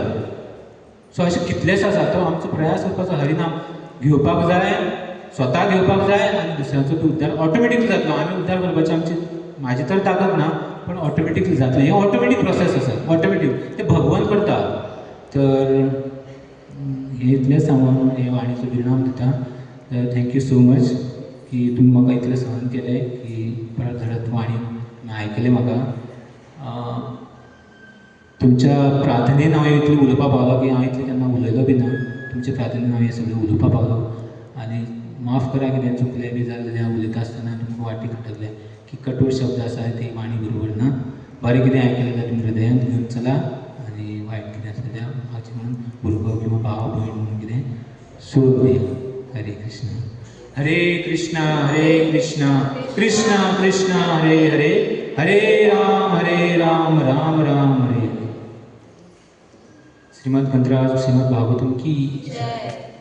सो अशे कितलेशे आसा. तो आमचो प्रयास करपाचो, हरिनाम घेवपाक जाय, स्वता घेवपाक जाय आनी दुसऱ्यांचो बी उद्धार ऑटोमॅटिकली जातलो. आमी उद्धार करपाची आमची म्हाजी तर ताकद ना, पण ऑटोमॅटिकली जातलें. हें ऑटोमॅटीक प्रोसेस आसा, ऑटोमॅटीक तें भगवंत करता. तर हें इतलेंच सांगून हे वाणीचो विराम दिता. तर thank you so much की तुमी म्हाका इतलें सहन केलें की परत धडत वाणी आयकलें म्हाका. तुमच्या प्रार्थनेन हांव इतलें उलोवपाक पावलो की हांव इतलें केन्ना उलयलो बी ना, तुमच्या प्रार्थनेन हांव हें सगळें उलोवपाक पावलो. आनी माफ करा कितें चुकलें बी जालें जाल्यार उलयता आसतना तुमकां वाटी खटकलें की कठोर शब्द आसा ती वाणी बरोबर ना. बरें कितें आयकलें जाल्यार तुमी हृदयांत घेवन चला आनी वायट कितें आसलें जाल्यार हाचे म्हणून भुरगो किंवा भाव भयण म्हणून कितें सोडून दिया. हरे कृष्ण हरे कृष्ण हरे कृष्ण कृष्ण कृष्ण हरे हरे, हरे राम राम राम हरे हरे. श्रीमद् ग्रंथराज श्रीमद् भागवतम की जय.